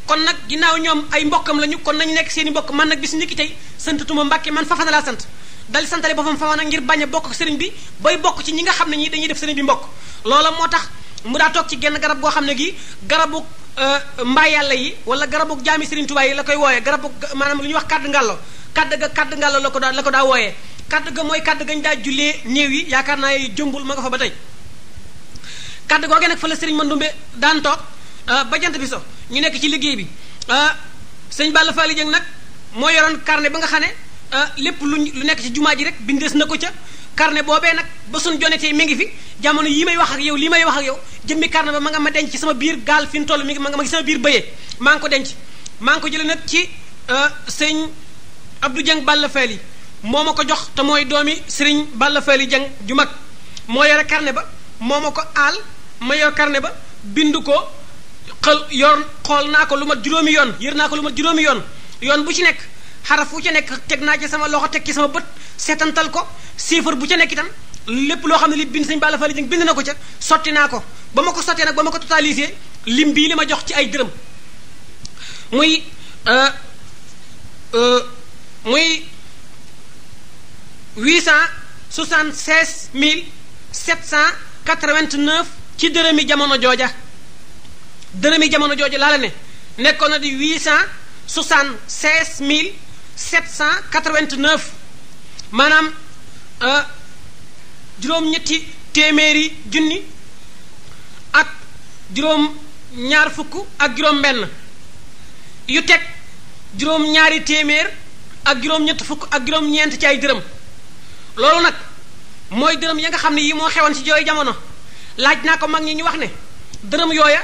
kon nag ginnaaw ñoom ay mbokkam lañu kon nañu nekk seen i mbokk man nag bis ni ki tey santatuma Mbàkke man Fafana laa sant dal di santale boppam Fafana ngir bañ a bokk ak Serigne bi bay bokk ci ñi nga xam ne ñi dañuy def Serigne bi mbokk loola moo tax mu daa toog ci genn garab goo xam ne gi garabu mbaa yàlla yi wala garabu jaami Serigne Touba yi la koy wooyee garabu maanaam lu ñuy wax kàdd ngàllo kàdd ngàllo la ko daa wooyee kàdd ga mooy kàdd gañ daa jullee néew yi yaakaar naa jëmbul ma nga fa ba tey kàdd googee nag fa la Serigne Mandumbe daan toog ba jant bi so ñu nekk ci liggéey bi sëñ Balla Faali Jeng nag moo yoroon carnet ba nga xam ne lépp lu nekk ci jumaa ji rek bindees na ko ca carnet boobee nag ba suñ jonetee mi ngi fi jamono yi may wax ak yow lii may wax ak yow jëmmi carnet ba ma nga ma denc ci sama biir gaal fi mu toll mi ngi ma nga sama biir bëyee maa ngi ko denc maa ngi ko jëlee nag ci sëñ Abdou Jeng Balla Faali moo ma ko jox te mooy doomi sëriñ Balla Faali Jeng ju mag moo yore carnet ba moo ma ko aal ma yor carnet ba bind ko xool naa ko lu mat juróomi yoon yër naa ko lu mat juróomi yoon bu ci nekk xaraf bu ca nekk teg naa ci sama loxo teg ci sama bët seetantal ko chiffre bu ca nekk itam lépp loo xam ne li bind sëñ Balla Faali Jeng bind na ko ca sotti naa ko ba ma ko sottee nag ba ma ko totalisé lim bii li ma jox ci ay dërëm muy 876 789 ci dërëmi jamono jooja laa la ne nekkoon na di 876 789 maanaam juróom-ñetti téeméeri junni ak juróom-ñaar fukk ak juróom-benn yu teg juróom-ñaari téeméer ak juróom-ñett fukk ak juróom-ñeent ci ay dërëm loolu nag mooy dërëm ya nga xam ne yi moo xewoon ci jooy jamono laaj naa ko mag ñi ñu wax ne dërëm yooya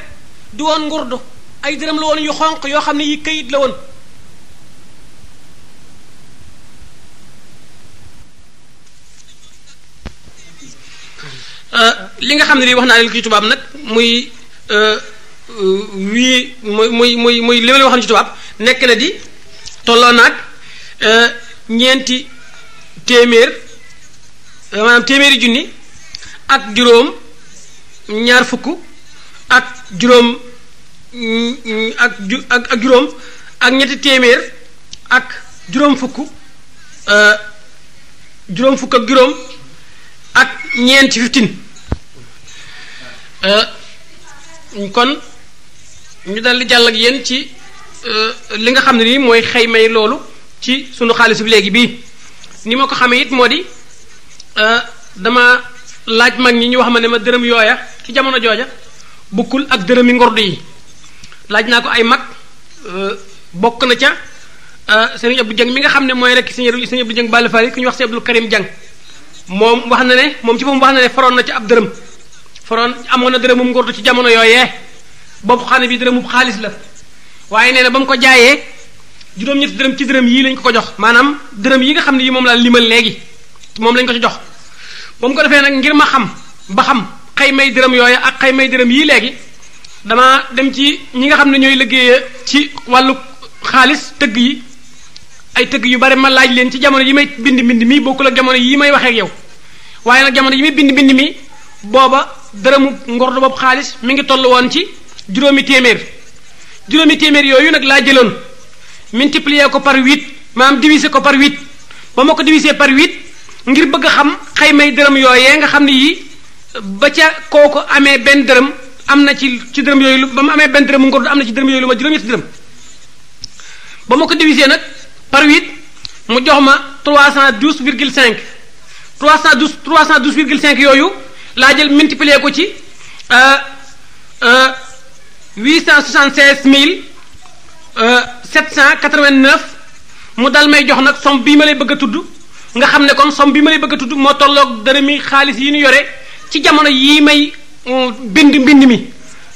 du woon ngurdu ay dërëm la woon yu xonq yoo xam ne yi këyit la woon li nga xam ne lii wax naa leen ci tubaab nag muy muy li ma leen waxoon ci tubaab nekk na di tolloo naag ñeenti téeméer maanaam téeméeri junni ak juróom ñaar fukk ak juróom ak juróom ak ñetti téeméer ak juróom fukk ak juróom ak ñeenti 15 kon ñu dal di jàll ak yéen ci li nga xam ne nii mooy xaymay loolu ci sunu xaalis bi léegi bii ni ma ko xamee it moo di dama laaj mag ñi ñu wax ma ne ma dërëm yooya ci jamono jooja bukkul ak dërëmi ngordu yi laaj naa ko ay mag bokk na ca sëriñ Abdou Dieng mi nga xam ne mooy rek sëriñ Abdou Dieng Balla Fally ku ñu wax si Abdou Karim Dieng moom wax na ne moom ci boppam wax na ne faroon na ci ab dërëm faroon amoon na dërëmum ngordu ci jamono yooyee boobu xam ne bi dërëmub xaalis la waaye nee na ba mu ko jaayee juróom-ñetti dërëm ci dërëm yii lañ ko jox maanaam dërëm yi nga xam ne yi moom laa limal léegi moom lañ ko ci jox ba mu ko defee nag ngir ma xam ba xam xaymay dërëm yooya ak xaymay dërëm yii léegi dama dem ci ñi nga xam ne ñooy liggéeyee ci wàllu xaalis tëgg yi ay tëgg yu bari ma laaj leen ci jamono yi may bind mi bokkul ak jamono yi may waxee ak yow waaye nag jamono yi may bind mi booba dërëmu ngordu boobu xaalis mi ngi toll woon ci juróomi téeméer yooyu nag laa jëloon multiplier ko par 8 maanaam diviser ko par 8 ba ma ko diviser par 8 ngir bëgg a xam xaymay dërëm yooyee nga xam ne yii ba ca kooku amee benn dërëm am na ci dërëm yooyu ba mu amee benn dërëm ngordu am na ci dërëm yooyu lu ma juróom-ñetti dërëm ba ma ko diviser nag par 8 mu jox ma 312,5 312,5 yooyu laa jël multiplier ko ci 876,789 mu dal may jox nag somme bii ma lay bëgg a tudd nga xam ne kon somme bii ma lay bëgg a tudd moo tolloog dërëmi xaalis yi ñu yore ci jamono yii may mbind mi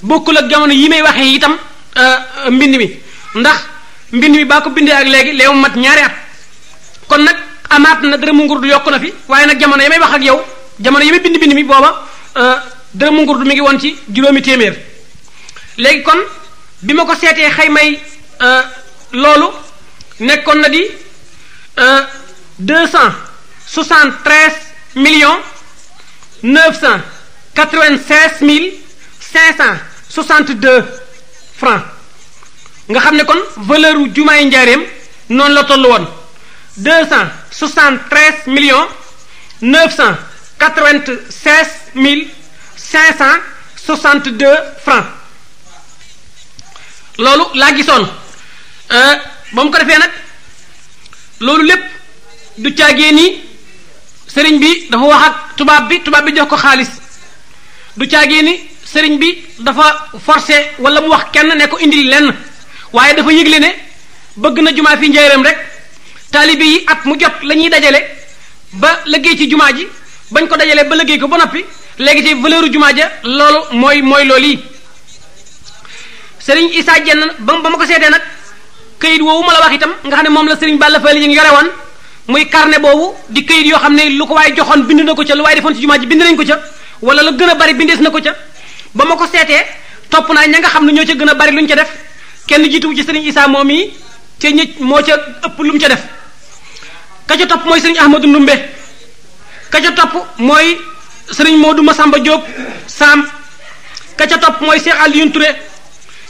bokkul ak jamono yi may waxee itam mbind mi ndax mbind mi baa ko bindee ak léegi mu mat ñaari at kon nag amaat na dërëmu ngurdu yokku na fi waaye nag jamono yi may wax ak yow jamono yi may bind mi booba dërëmu ngurdu mi ngi woon ci juróomi téeméer léegi kon bi ma ko seetee xaymay loolu nekkoon na di 273,996,562 francs nga xam ne kon valeur u jumaay njaareem noonu la toll woon 273,996,562 francs loolu laa gisoon ba mu ko defee nag loolu lépp du caagee ni sëriñ bi dafa wax ak tubaab bi jox ko xaalis du caagee ni sëriñ bi dafa forcé wala mu wax kenn ne ko indil lenn waaye dafa yëgle ne bëgg na jumaa fi njaareem rek taalibe yi at mu jot la ñuy dajale ba liggéey ci jumaa ji bañ ko dajalee ba liggéey ko ba noppi léegi ci valeur jumaa ja loolu mooy loolu yi sëriñ Issa Dieng ba ma ko seetee nag këyit woowu ma la wax itam nga xam ne moom la sëriñ Balla Fally yi ngi yore woon muy carnet boobu di këyit yoo xam ne lu ko waaye joxoon bind na ko ca lu waaye defoon ci jumaa ji bind nañ ko ca wala la gën a bari bindees na ko ca ba ma ko seetee topp naa ña nga xam ne ñoo ca gën a bari lu ñu ca def kenn jiituwu ci sëriñ Issa moom yi ca ñëj moo ca ëpp lu mu ca def ka ca topp mooy sëriñ Ahmadou Ndumbe ka ca topp mooy sëriñ Modou Massamba Diop Sam ka ca topp mooy Cheikh Alioune Touré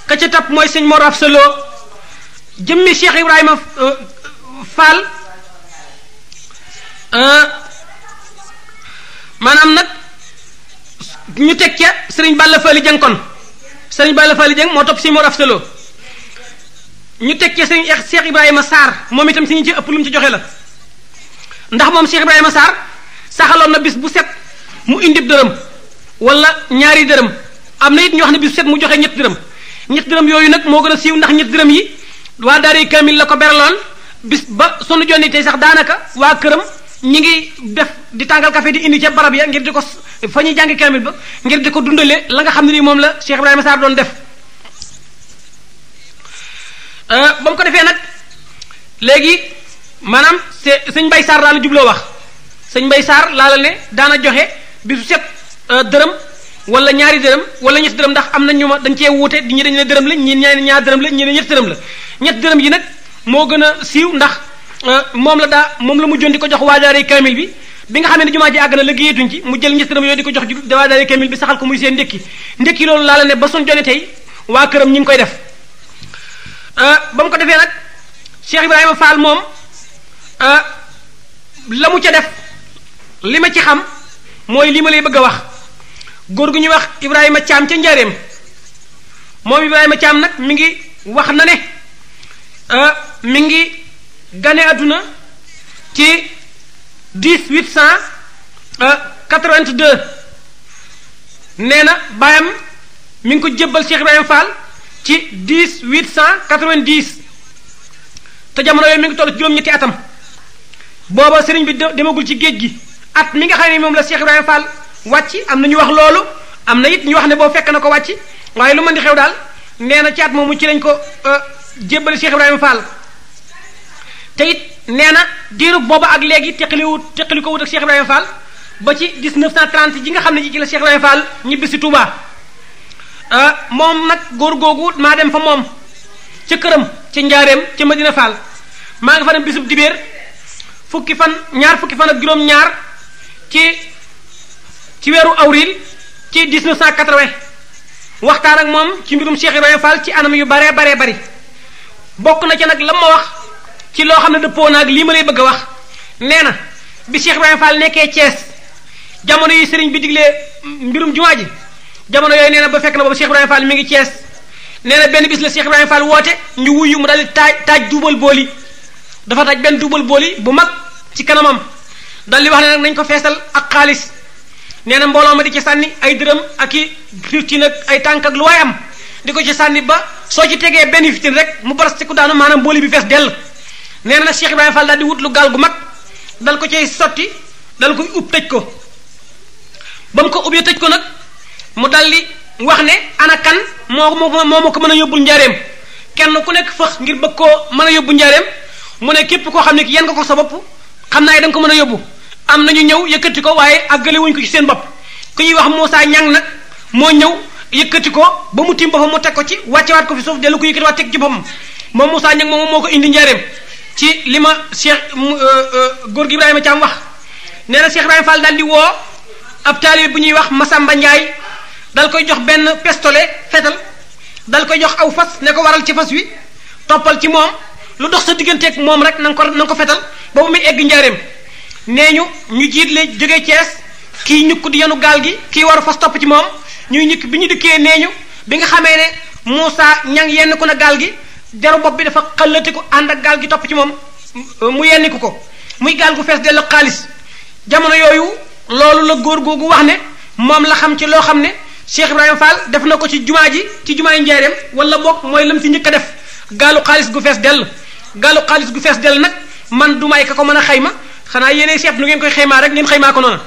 ka ca topp mooy sëñ Mor Afsalo jëmmi Cheikh Ibrahima Fall maanaam nag ñu teg ca sëriñ Balla Fally Dieng kon sëriñ Balla Fally Dieng moo topp sëñ Mor Afsalo ñu teg ca sëriñ Cheikh Ibrahima Sarr moom itam si ñu ci ëpp lu mu ci joxe la ndax moom Cheikh Ibrahima Sarr saxaloon na bis bu set mu indib dërëm wala ñaari dërëm am na it ñu wax ne bis bu set mu joxe ñetti dërëm yooyu nag moo gën a siiw ndax ñetti dërëm yi waa daaray kaamil la ko beraloon bis ba sunu jonni tey sax daanaka waa këram ñi ngi def di tàngal café di indi ca barab ya ngir di ko fa ñuy jàngi kaamil ba ngir di ko dundale la nga xam ne nii moom la Cheikh Ibrahima Sarr doon def ba mu ko defee nag léegi maanaam sëñ Mbay Sarr laa la jubloo wax sëñ Mbay Sarr laa la ne daana joxe bisu set dërëm wala ñaari dërëm wala ñetti dërëm ndax am na ñu ma dañ cee wuute di ñi dañu ne dërëm la ñi ñaar dërëm la ñi ne ñetti dërëm la ñetti dërëm yi nag moo gën a siiw ndax moom la mujjoon di ko jox waajaare kaamil bi nga xam ne jumaa ji àgg na liggéeyatuñ ci mu jël ñetti dërëm yooyu di ko jox waajaare kaamil bi saxal ko muy seen ndékki loolu laa la ne ba son jone tey waa këram ñi ngi koy def ba mu ko defee nag Cheikh Ibrahima Fall moom la mu ca def li ma ci xam mooy li ma lay bëgg a wax góor gu ñuy wax Ibrahima Thiam ca Njaareem moom Ibrahima Thiam nag mi ngi wax na ne mi ngi gane àdduna ci 1882 nee na baayam mi ngi ko jébbal Cheikh Ibrahima Fall ci 1890 te jamono yooyu mi ngi toll ci juróom-ñetti atam booba sëriñ bi demagul ci géej gi at mi nga xam ne moom la Cheikh Ibrahima Fall wàcc am na ñu wax loolu am na it ñu wax ne boo fekk na ko wàcc waaye lu mën di xew daal nee na ci at moomu ci lañ ko jébbali Cheikh Ibrahima Fall te it nee na diirub booba ak léegi teqali ko wut ak Cheikh Ibrahima Fall ba ci 1930 ji nga xam ne ji ci la Cheikh Ibrahima Fall ñibbi si Touba moom nag góor googu maa dem fa moom ca këram ca Njaareem ca Madina Fall maa nga fa dem bisub dibéer ñaar fukki fan ak juróom-ñaar ci weeru avril ci 1980 waxtaan ak moom ci mbirum Cheikh Ibrahima Fall ci anam yu baree bari bokk na ca nag la ma wax ci loo xam ne dëppoo naag lii ma lay bëgg a wax nee na bi Cheikh Ibrahima Fall nekkee Thiès jamono yi sëriñ bi diglee mbirum jumaa ji jamono yooyu nee na ba fekk na boobu Cheikh Ibrahima Fall mi ngi Thiès nee na benn bis la Cheikh Ibrahima Fall woote ñu wuyu mu daal di taaj duubal booli dafa taaj benn duubal booli bu mag ci kanamam dal di wax ne nag nañ ko feesal ak xaalis nee na mbooloo ma di ci sànni ay dërëm ak i fiftin ak ay tànk ak lu waay am di ko ci sànni ba soo ci tegee benn fiftin rek mu baras ci ku daanu maanaam booli bi fees dell nee na nag Cheikh Ibrahima Fall daal di wut lu gaal gu mag dal ko cay sotti dal koy ub tëj ko ba mu ko ubbee tëj ko nag mu dal di wax ne ana kan moo ma ko mën a yóbbul njaareem kenn ku nekk fëx ngir bëgg koo mën a yóbbu njaareem mu ne képp koo xam ne ki yan nga ko sa bopp xam naa da nga ko mën a yóbbu am nañu ñëw yëkkati ko waaye àggale wuñ ko ci seen bopp ku ñuy wax Moussa Ñang nag moo ñëw yëkkati ko ba mu tiim boppam mu teg ko ci wàccewaat ko fi suuf dellu ko yëkkatiwaat teg ci boppam moom Moussa Ñang moom moo ko indi njaareem ci li ma Cheikh góor gi Ibrahima Thiam wax nee na Cheikh Ibrahima Fall daal di woo ab taalibe bu ñuy wax Masamba Ndiaye dal koy jox benn pistolet fetal dal koy jox aw fas ne ko waral ci fas wi toppal ci moom lu dox sa digganteeg moom rek na nga ko fetal boobu muy egg njaareem nee ñu jiitle jógee Thiès kii ñukk di yenu gaal gi kii waru fas topp ci moom ñuy ñukk bi ñu dikkee nee ñu bi nga xamee ne Moussa Ñang yenn ko na gaal gi deru bopp bi dafa xëllati ko ànd ak gaal gi topp ci moom mu yenniku ko muy gaal gu fees dellu xaalis jamono yooyu loolu la góor googu wax ne moom la xam ci loo xam ne Cheikh Ibrahima Fall def na ko ci jumaa ji ci jumaa yi Njaareem wala boog mooy lam si njëkk a def gaalu xaalis gu fees dell nag man du may ka ko mën a xayma xanaa yéenay seet nu ngeen koy xaymaa rek ngeen xaymaa ko noonu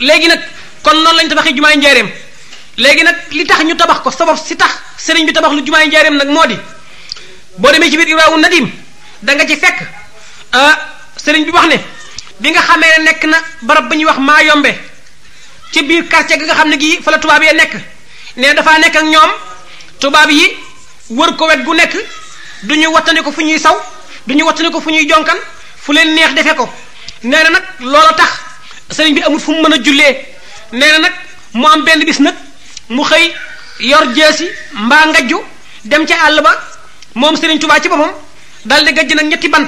léegi nag kon noonu lañ tabaxee jumaa yi Njaareem léegi nag li tax ñu tabax ko sabab si tax sëriñ bi tabax lu jumaa yi Njaareem nag moo di boo demee ci biir Irwaawu Nadim da nga ci fekk sëriñ bi wax ne bi nga xamee ne nekk na barab ba ñuy wax maa yombe ci biir quartier gi nga xam ne gii fa la tubaab yi nekk ne dafaa nekk ak ñoom tubaab yi wër ko wet gu nekk du ñu wattani ko fu ñuy saw du ñu wattani ko fu ñuy jonkan fu leen neex defe ko nee na nag loola tax sëriñ bi amul fu mu mën a jullee nee na nag mu am benn bis nag mu xëy yor jeesi mbaa ngajju dem ca àll ba moom sëriñ Tuubaa ci boppam dal di gajj nag ñetti bant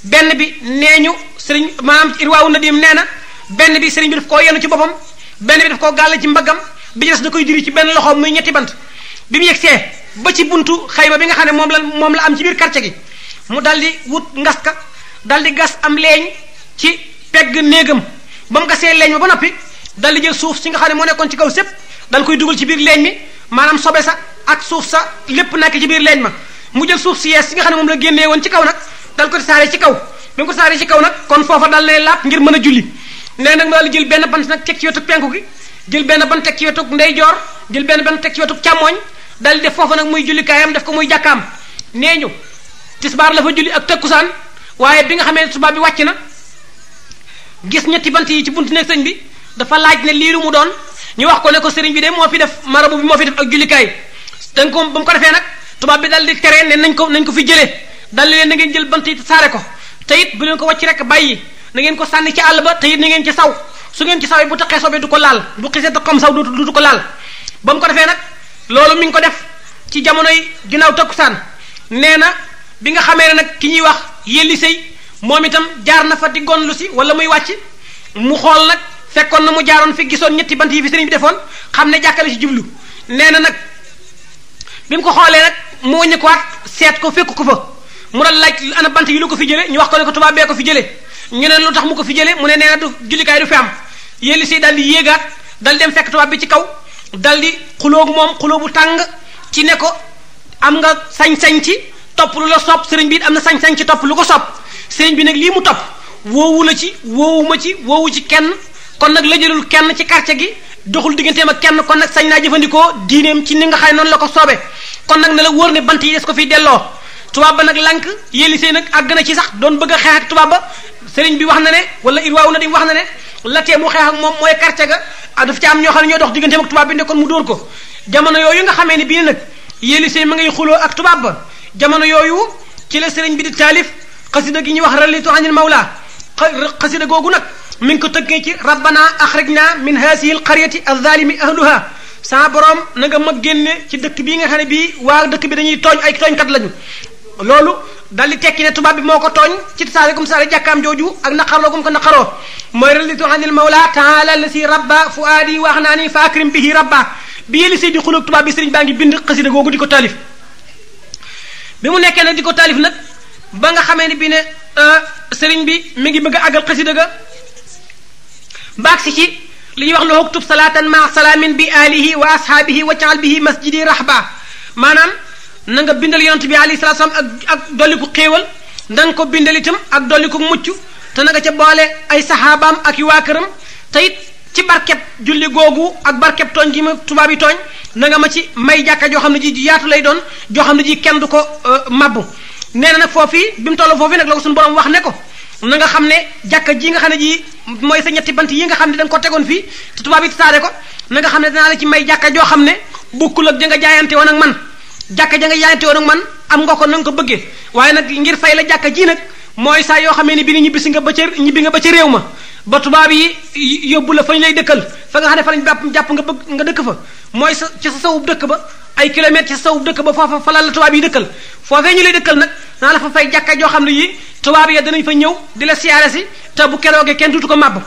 benn bi nee ñu sëriñ maanaam Irwaawu Nadim nee na benn bi sëriñ bi daf koo yenu ci boppam benn bi daf koo gàll ci mbaggam bi ci des da koy diri ci benn loxoom muy ñetti bant bi mu yegsee ba ci buntu xayma bi nga xam ne moom la am ci biir quartier gi mu dal di wut ngaska dal di gas am leeñ ci pegg néegam ba mu gasee leeñ ma ba noppi dal di jël suuf si nga xam ne moo nekkoon ci kaw sépp dal koy dugal ci biir leeñ mi maanaam sobe sa ak suuf sa lépp nekk ci biir leeñ ma mu jël suuf si yees si nga xam ne moom la génnee woon ci kaw nag dal ko tasaare ci kaw bi mu ko tasaare ci kaw nag kon foofa dal ne laab ngir mën a julli nee nag ma daal jël benn bant nag teg ci wetu penku gi jël benn bant teg ci wetu ndeyjoor jël benn bant teg ci wetu càmmooñ dal def foofa nag muy jullikaayam def ko muy jàkkaam nee ñu tisbaar la fa julli ak takkusaan waaye bi nga xamee ne tubaab bi wàcc na gis ñetti bant yi ci buntu nekk sëñ bi dafa laaj ne lii lu mu doon ñu wax ko ne ko sëriñ bi de moo fi def marabu bi moo fi def ak jullikaay dañ ko ba mu ko defee nag tubaab bi dal di tere ne nañ ko fi jëlee dal leen na ngeen jël bant yi saare ko te it bu leen ko wàcc rek bàyyi na ngeen ko sànni ci àll ba te it na ngeen ci saw su ngeen ci sawee bu taqee soobee du ko laal bu xisee te comme saw du ko laal ba mu ko defee nag loolu mi ngi ko def ci jamonoy ginnaaw takkusaan nee na bi nga xamee ne nag ki ñuy wax yelli sëy moom itam jaar na fa di gonlu si wala muy wàcc mu xool nag fekkoon na mu jaaroon fi gisoon ñetti bant yi fi sëriñ bi defoon xam ne jàkkale ci jublu nee na nag bi mu ko xoolee nag mu wëññi ko waat seet ko fekk ko fa mu dal laaj ana bant yi lu ko fi jële ñu wax ko ne ko tubaab bee ko fi jële ñu ne lu tax mu ko fi jële mu ne nee na du jullikaay du fi am yelli sëy dal di yéegaat dal dem fekk tubaab bi ci kaw dal di xuloogu moom xuloo bu tàng ci ne ko am nga sañ-sañ ci topp lu la sopp sëriñ bi am na sañ-sañ ci topp lu ko sopp sëriñ bi nag lii mu topp woowu la ci woowuma ci woowu ci kenn kon nag la jëlul kenn ci quartier gi doxul digganteem ak kenn kon nag sañ naa jëfandikoo diineem ci ni nga xam ne noonu la ko soobee kon nag ne la wóor ne bant yi des ko fiy delloo tubaab ba nag lànk yelli sëy nag àgg na ci sax doon bëgg a xeex ak tubaab ba sëriñ bi wax na ne wala irwaaw na di wax na ne la tee mu xeex ak moom mooy quartier ga daf ci am ñoo xam ne ñoo dox digganteem ak tubaab bi ne kon mu dóor ko jamono yooyu nga xamee ne bii nag yelli sëy ma ngay xuloo ak tubaab ba jamono yooyu ci la sëriñ bi di taalif xasida gi ñuy wax ralitu anil mawla xasida googu nag mi ngi ko tëggee ci rabbana axrijna min haasihi alqaryati alzalimi ahluha sa borom na nga ma génne ci dëkk bii nga xam ne bii waa dëkk bi dañuy tooñ ay tooñkat lañu loolu dal di tekki ne tubaab bi moo ko tooñ ci tasaare gum saare jàkkaam jooju ak naqarloo gum ko naqaroo mooy ralitu anil mawla taala lasi rabba fuaadi wax naa ni fa akrim bihi rabba bi yéli sey di xuloog tubaab bi sëriñ baa ngi bind xasida googu di ko taalif bi mu nekkee nag di ko taalif nag ba nga xamee ne bii ne sëriñ bi mi ngi bëgg a àggal xasida ga baag si ci li ñuy wax la hoktub salaatan ma salaamin bi alihi wa ashaabihi waccaal bihi masjidi rahba maanaam na nga bindal yonent bi alayhi salaatu salaam ak dolliku xéewal na nga ko bindal itam ak dolliku mucc te na nga ca boole ay saxaabaam ak yu waa këram te it ci barkeb julli googu ak barkeb tooñ gi ma tubaab yi tooñ na nga ma ci may jàkka joo xam ne ji yaatu lay doon joo xam ne ji kenn du ko mabbu nee na nag foofii bi mu toll foofii nag la ko suñu borom wax ne ko na nga xam ne jàkka ji nga xam ne ji mooy sa ñetti bant yi nga xam ne da nga ko tegoon fii te tubaab yi tasaare ko na nga xam ne danaa la ci may jàkka joo xam ne bokkul ak ja nga jaayante woon ak man jàkka ja nga jaayante woon ak man am nga ko na nga ko bëggee waaye nag ngir fay la jàkka ji nag mooy saa yoo xamee ne bi ni ñibbi nga ba ca réew ma ba tubaab yi yóbbu la fañ lay dëkkal fa nga xam ne fa lañ jàpp nga bëgg nga dëkk fa mooy sa ci sa sawub dëkk ba ay kilomètres ci sa sawub dëkk ba foofa fa la tubaab yi dëkkal foofee ñu lay dëkkal nag naa la fa fay jàkka joo xam ne yi tubaab ya danañ fa ñëw di la siyaare si te bu keroogee kenn duutu ko màbb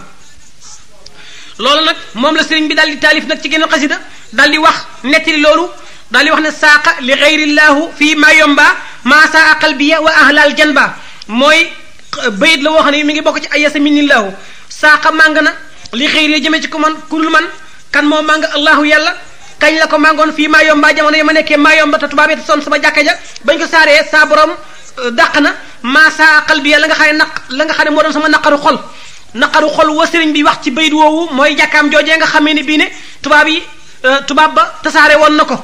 loolu nag moom la sëriñ bi daal di taalif nag ci génn xasida daal di wax nettali loolu daal di wax ne saaqa li gayrillahu fii ma yomba maa saa qalbiya wa ahlal janba mooy bayit la woo xam ne mi ngi bokk ci ay yasa minillahu saaqa màng na li xëyri jëmee ci ko man ku dul man kan moo màng allahu yàlla kañ la ko màngoon fii maa yomba jamono yi ma nekkee maa yomba te tubaab yi te son sama jàkka ja bañ ko saaree saa borom dàq na maa saa qalbiya la nga xam ne moo doon sama naqaru xol wa sëriñ bi wax ci bayit woowu mooy jàkkaam joojee nga xamee ne bii ne tubaab ba tasaare woon na ko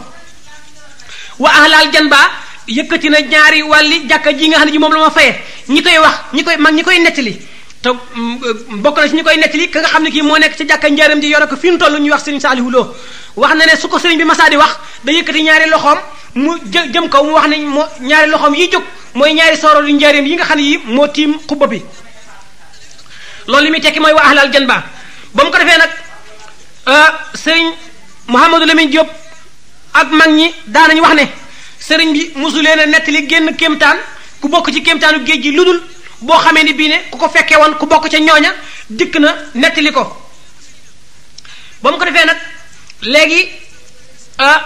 wa ahlal janba yëkkati na ñaari wàlli jàkka ji nga xam ne ji moom la ma fayee ñi koy wax ñi koy nettali te bokk na ci ñi koy nettali ka nga xam ne kii moo nekk ci jàkka njaaram ji yore ko fi mu toll ñuy wax sëriñ Saalihu Lo wax na ne su ko sëriñ bi masaa di wax da yëkkati ñaari loxoom mu jëm kaw mu wax ne moo ñaari loxoom yi jóg mooy ñaari sooro yu njaaram yi nga xam ne yi moo tiim xubba bi loolu li muy tekki mooy wa ahlal janba ba mu ko defee nag sëriñ Mouhamadou Lamine Diop ak mag ñi daanañu wax ne sëriñ bi mosu leen a nettali génn kéemtaan ku bokk ci kéemtaanu géej gi lu dul boo xamee ni bii ne ku ko fekkee woon ku bokk ca ñooña dikk na nettali ko ba mu ko defee nag léegi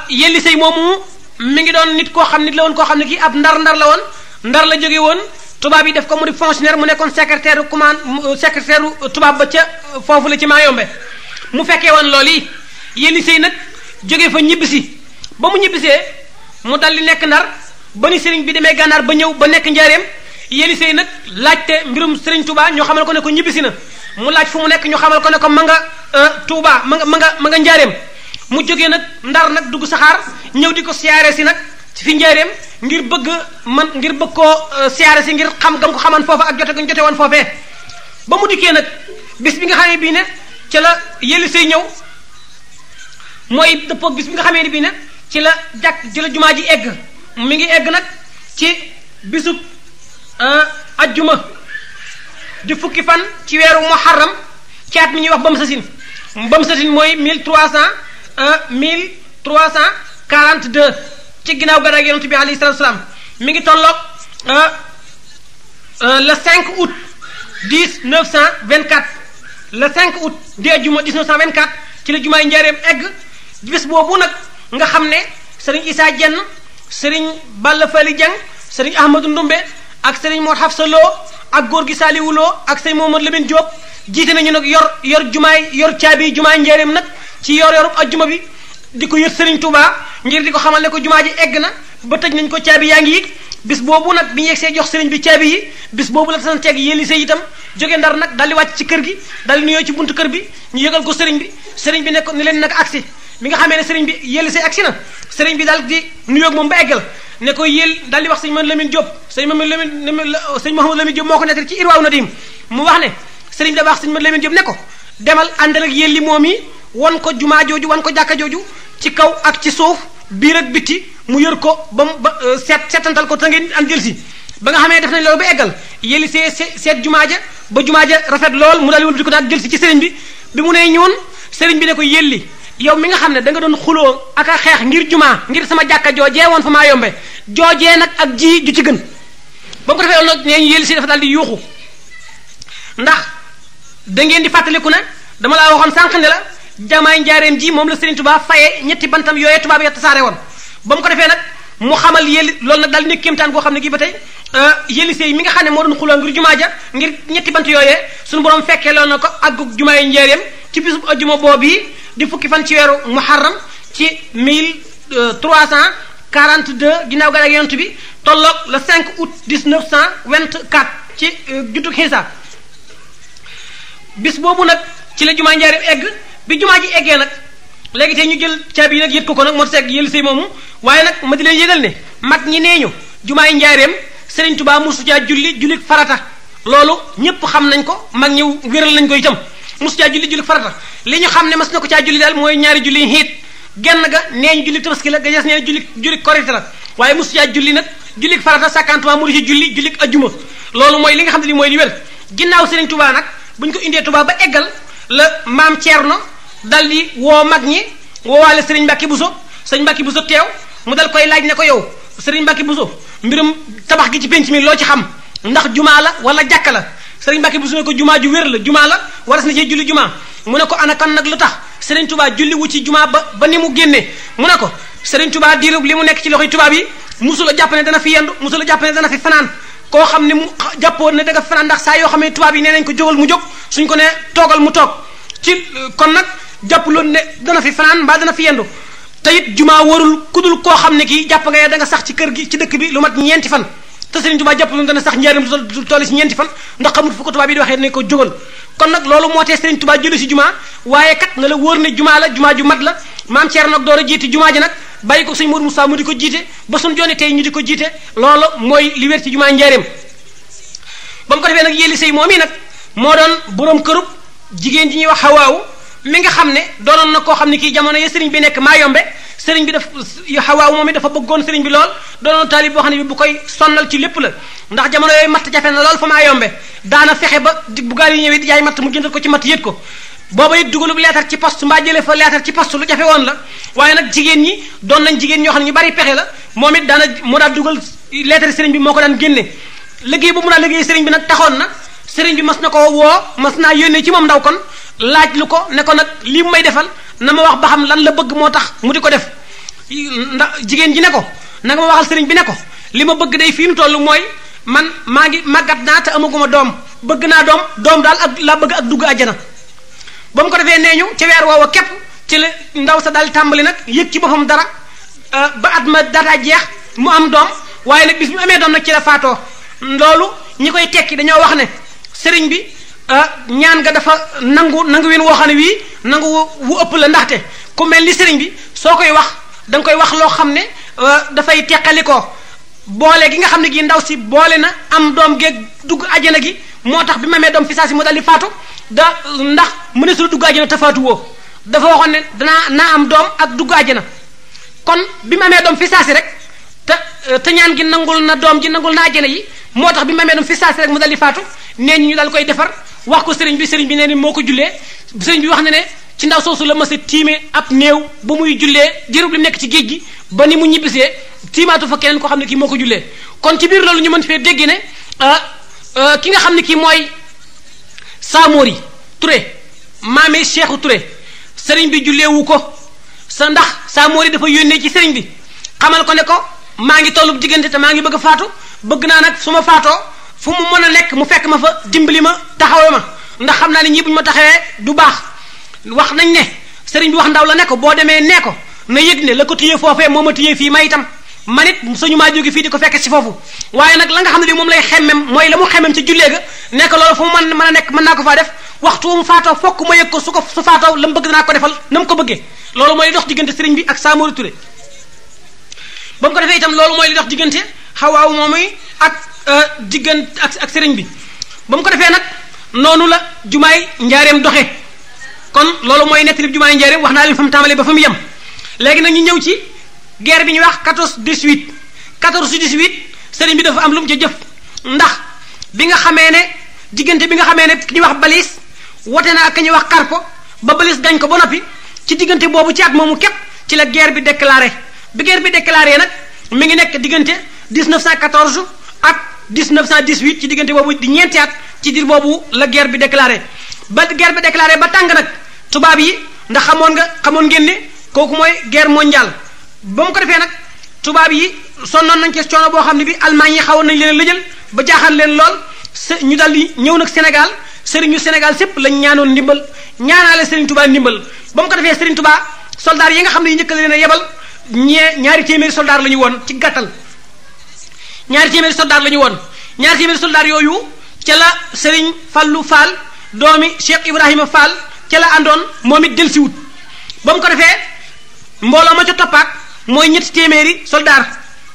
yelli sëy moomu mi ngi doon nit la woon koo xam ne kii ab ndar la woon ndar la jóge woon tubaab yi def ko mu di fonctionnaire mu nekkoon secrétaire tubaab ba ca foofu la ci Maayombe mu fekkee woon loolu yi yelli sëy nag jóge fa ñibbisi ba mu ñibbisee mu dal di nekk ndar ba ni sëriñ bi demee gànnaar ba ñëw ba nekk njaareem Yelisey nag laajte mbirum sëriñ Touba ñoo xamal ko ne ko ñibbisi na mu laaj fu mu nekk ñu xamal ko ne ko ma nga Touba ma nga njaareem mu jógee nag ndar nag dugg saxaar ñëw di ko siyaare si nag fi njaareem ngir bëgg koo siyaare si ngir xam gam ko xaman foofa ak jote gañ jote woon foofee ba mu dikkee nag bis bi nga xamee bii ne ca la Yelisey ñëw mooy dëppoog bis bi nga xamee ni bii ne ci la jumaa ji egg mi ngi egg nag ci bisub ajjuma di fukki fan ci weeru muharram ci at mi ñuy wax bamsasin mooy 1342 ci ginnaaw gàddaay yonent bi alayhi salaatu salaam mi ngi tolloog le 5 août 1924 le 5 août di ajjuma 1924 ci la jumaay njaareem egg bis boobu nag nga xam ne sëriñ Issa Dieng sëriñ Balla Fally Dieng sëriñ Ahmadou Ndumbe ak sëriñ Mor Hafsa Lo ak góor gi Saliou Lo ak sëriñ Mohamed Lamine Diop jiite nañu nag yor caabi jumaay njaareem nag ci yorub ajjuma bi di ko yët sëriñ Touba ngir di ko xamal ne ko jumaa ji egg na ba tëj nañ ko caabi yaa ngi yit bis boobu nag bi ñu yegsee jox sëriñ bi caabi yi bis boobu la tasanteeg Yelisey itam jóge ndar nag daal di wàcc ci kër gi daal di nuyoo ci buntu kër bi ñu yëgal ko sëriñ bi ne ko ni leen nag agsi bi nga xamee ne sëriñ bi Yelisey agsi na sëriñ bi daal di nuyoog moom ba eggal ne ko daal di wax sëñ Mouhamadou Lamine Diop sëñ Mouhamadou Lamine Diop moo ko nettali ci Irwaaw Nadim mu wax ne sëriñ bi da wax sëñ Mouhamadou Lamine Diop ne ko demal àndal ak yéen li moom yi wan ko jumaa jooju wan ko jàkka jooju ci kaw ak ci suuf biir ak bitti mu yor ko ba seetantal ko te ngeen am jël si ba nga xamee def nañ loolu ba eggal Yelisey seet jumaa ja ba jumaa ja rafet lool mu daal di wëlbati ko daal jël si ci sëriñ bi mu nee ñëwoon sëriñ bi ne ko yelli yow mi nga xam ne da nga doon xuloo ak a xeex ngir jumaa ngir sama jàkka joojee woon fa maa yombe joojee nag ak ji ju ci gën ba mu ko defee loolu nag nee ñu Yelisey dafa daal di yuuxu ndax da ngeen di fàttaliku ne dama laa waxoon sànq ne la jamaay njaareem ji moom la Serigne Touba faye ñetti bantam yooyee tubaab ya tasaare woon ba mu ko defee nag mu xamal loolu nag daal nekk kéemtaan goo xam ne gi ba tey Yelisey mi nga xam ne moo doon xuloo ngir jumaa ja ngir ñetti bant yooyee suñu borom fekkee loolu na ko àggu jumaay njaareem ci bisub ajjuma boobu di fukki fan ci weeru muharram ci 1342 ginnaaw gàddaay yonent bi tolloog le 5 août 1924 ci juddug Xiisa bis boobu nag ci la jumaa njaareem egg bi jumaa ji eggee nag léegi tey ñu jël caabi yi nag yët ko nag moo seeg Yelisey moomu waaye nag ma di leen yëgal ne mag ñi nee ñu jumaay njaareem Serigne Touba mosu caa julli farata loolu ñëpp xam nañ ko mag ñi wéral nañ ko itam mosu caa julli farata li ñu xam ne mas na ko caa julli daal mooy ñaari julli xiit genn ga nee ñu julli tabaski la ga yes nee julli korite la waaye mosu caa julli nag julli farata sàkkantumaa mu di ci julli ajjuma loolu mooy li nga xam ne ni mooy li wér ginnaaw Serigne Touba nag bu ñu ko indee Touba ba eggal la maam Thierno dal di woo mag ñi woowaale Serigne Mbacke Bousso Serigne Mbacke Bousso teew mu dal koy laaj ne ko yow Serigne Mbacke Bousso mbirum tabax gi ci penc mi loo ci xam ndax jumaa la wala jàkka la Serigne Mbacke Bousso ne ko jumaa ju wér la jumaa la waras na cee julli jumaa mu ne ko ana kan nag lu tax Serigne Touba julli wu ci jumaa ba ni mu génnee mu ne ko Serigne Touba diirub li mu nekk ci loxoy tubaab yi musula jàpp ne dana fi yendu musula jàpp ne dana fi fanaan koo xam ne mu jàppoon ne da nga fanaan ndax saa yoo xam ne tubaab yi nee nañ ko jógal mu jóg suñ ko ne toogal mu toog ci kon nag jàppaloon ne dana fi fanaan mbaa dana fi yendu te it jumaa warul kudul koo xam ne kii jàpp nga da nga sax ci kër gi ci dëkk bi lu mat ñeenti fan te Serigne Touba jàppaloon dana sax njaarim du toll ci ñeenti fan ndax xamul fu ko tubaab yi di waxee ne ko jógal kon nag loolu moo tee Serigne Touba jële si jumaa waaye kat na la wóor ne jumaa la jumaa ju mat la maam Thierno nag door a jiite jumaa ji nag bàyyi ko sëñ Modou Moussa mu di ko jiite ba suñ joone tey ñu di ko jiite loolu mooy li wér ci jumaa njaareem ba mu ko defee nag Yelisey moom yi nag moo doon borom kërub jigéen ji ñuy wax Xawaawu mi nga xam ne doonoon na koo xam ne kii jamono ya sëriñ bi nekk maa yombe sëriñ bi Xawaawu moom it dafa bëggoon sëriñ bi lool doonoon taalib boo xam ne bi bu koy sonnal ci lépp la ndax jamono yooyu matt jafe na lool fa maa yombe daana fexe ba bu gaal yi ñëwee di jaay matt mu jëndal ko ci matt yët ko booba it dugalub leetar ci poste mbaa jëlee fa leetar ci poste lu jafe woon la waaye nag jigéen ñi doon nañ jigéen ñoo xam ne ñu bari pexe la moom it daana moo daan dugal leetar sëriñ bi moo ko daan génne liggéey bu mu daan liggéey sëriñ bi nag taxoon na sëriñ bi mas na ko woo mas naa yónnee ci moom ndaw kon laaj lu ko ne ko nag lii mu may defal na ma wax ba xam lan la bëgg moo tax mu di ko def ndax jigéen ji ne ko na nga ma waxal sëriñ bi ne ko li ma bëgg day fii mu toll mooy man maa ngi màggat naa te amaguma doom bëgg naa doom daal ak laa bëgg ak dugg àjjana ba mu ko defee nee ñu ca weer woowa képp ci la ndaw sa daal tàmbali nag yëg ci boppam dara ba at ma daataa jeex mu am doom waaye nag bis bi mu amee doom nag ci la faatoo. loolu ñi koy tekki dañoo wax ne sëriñ bi ñaan nga dafa nangu win woo xam ne wii nangu wu ëpp la, ndaxte ku mel ni sëriñ bi soo koy wax da nga koy wax loo xam ne dafay teqali ko boole gi nga xam ne gi ndaw si boole na am doom geeg dugg àjjana gi moo tax bi ma amee doom fi saa si mu dal di faatu ndax mu ne su dugg àjjana te faatu woo dafa waxoon ne naa am doom ak dugg àjjana. kon bi ma amee doom fi saa si rek te ñaan gi nangul na doom ji nangul na àjjana yi moo tax bi ma amee doom fi saa si rek mu dal di faatu nee ñu dal koy defar wax ko sëriñ bi nee ni moo ko jullee sëriñ bi wax na ne ci ndaw soosu la mës a tiime ab néew ba muy jullee jërëb li nekk ci géej gi ba ni mu ñibbisee tiimaatu fa keneen koo xam ne kii moo ko jullee. kon ci biir loolu ñu mën fee dégg ne ki nga xam ne kii mooy Samori Touré maame Cheikhou Touré sëriñ bi julleewu ko ndax Samori dafa yónnee ci sëriñ bi xamal ko ne ko maa ngi tollu diggante te maa ngi bëgg a faatu bëgg naa nag su ma faatoo fu mu mën a nekk mu fekk ma fa dimbali ma taxawee ma ndax xam naa ne ñii bu ñu ma taxawee du baax. wax nañ ne sëriñ bi wax ndaw la ne ko boo demee nee ko na yëg ne la ko téye foofee moo ma téye fii may itam man it suñu maa jóge fii di ko fekk si foofu waaye nag la nga xam ne di moom lay xemmem mooy la mu xemmem ci jullee ga nekk loolu fu mu mën a nekk mën naa ko faa def waxtu mu faatoo fokk ma yëg ko su faatoo la mu bëgg danaa ko defal na mu ko bëggee loolu mooy li dox diggante sëriñ bi ak Samori Touré. ba mu ko defee itam loolu mooy li dox diggante xawaaw moom ak diggante ak sëriñ bi ba mu ko defee nag noonu la jumaay njaareem doxe kon loolu mooy nettali jumaay njaareem wax naa leen fa mu tàmbalee ba fa mu yem. léegi nag ñu ñëw ci guerre bi ñuy wax 14-18 sëriñ bi dafa am lu mu ca jëf ndax bi nga xamee ne diggante bi nga xamee ne ki ñuy wax Balis wote na ak ki ñuy wax Carpo ba Balis gañ ko ba noppi ci diggante boobu ci at moomu képp ci la guerre bi déclaré bi guerre bi déclaré nag mi ngi nekk diggante 1914 ak 1918 ci diggante boobu di ñeenti at ci diir boobu la guerre bi déclaré ba guerre bi déclaré ba tàng nag tubaab yi ndax xamoon ngeen ne kooku mooy guerre mondiale ba mu ko defee nag tubaab yi sonnoon nañ ci coono boo xam ne bi Allemagne yi xawoon nañ leen lëjal ba jaaxal leen lool ñu dal di ñëw nag Sénégal sëriñu Sénégal sépp lañ ñaanoon ndimbal ñaanaale Sëriñ Touba ndimbal ba mu ko defee Sëriñ Touba soldaar yi nga xam ne yi njëkk leen a yebal ñaari téeméeri soldaar la ñu woon ci gàttal ñaari téeméeri soldaar la ñu woon ñaari téeméeri soldaar yooyu ca la Sëriñ Fallou Fall doomi Cheikh Ibrahima Fall ca la àndoon moom it delsiwut ba mu ko defee mbooloo ma ca toppaat mooy ñetti téeméeri soldaar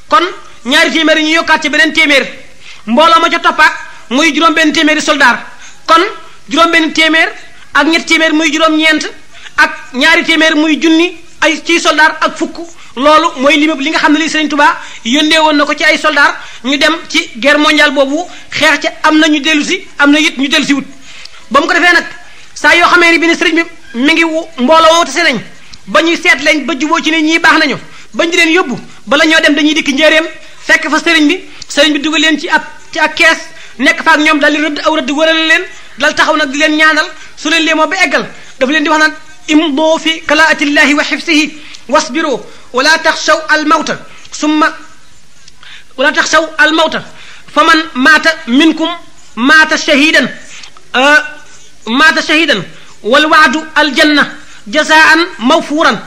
kon ñaari téeméeri ñu yokkaat ci beneen téeméer mbooloo ma ca toppaat muy juróom-benn téeméeri soldaar kon juróom-benn téeméer ak ñetti téeméer muy juróom-ñeent ak ñaari téeméer muy junni ay ci soldaar ak fukk loolu mooy li nga xam ne li Sëriñ Tuubaa yónnee woon na ko ci ay soldaar ñu dem ci guerre mondiale boobu xeex ca am na ñu dellu si am na it ñu dellu si wut ba mu ko defee nag saa yoo xamee ni bi ne sëriñ bi mi ngi mbooloo woote nañ ba ñuy seet lañ ba juboo ci ne ñii baax nañu bañ di leen yóbbu bala ñoo dem dañuy dikk njëreem fekk fa sëriñ bi dugal leen ci ak kees nekk fa ak ñoom dal di rëdd aw rëdd wërale leen dal taxaw nag di leen ñaanal su leen léemoo ba eggal dafa leen di wax naan imdoo fi kalaatillahi wa xifsihi wasbiru wala taxshaw almawta fa man maata minkum maata shahidan wal waadu aljanna jazaan mawfuuran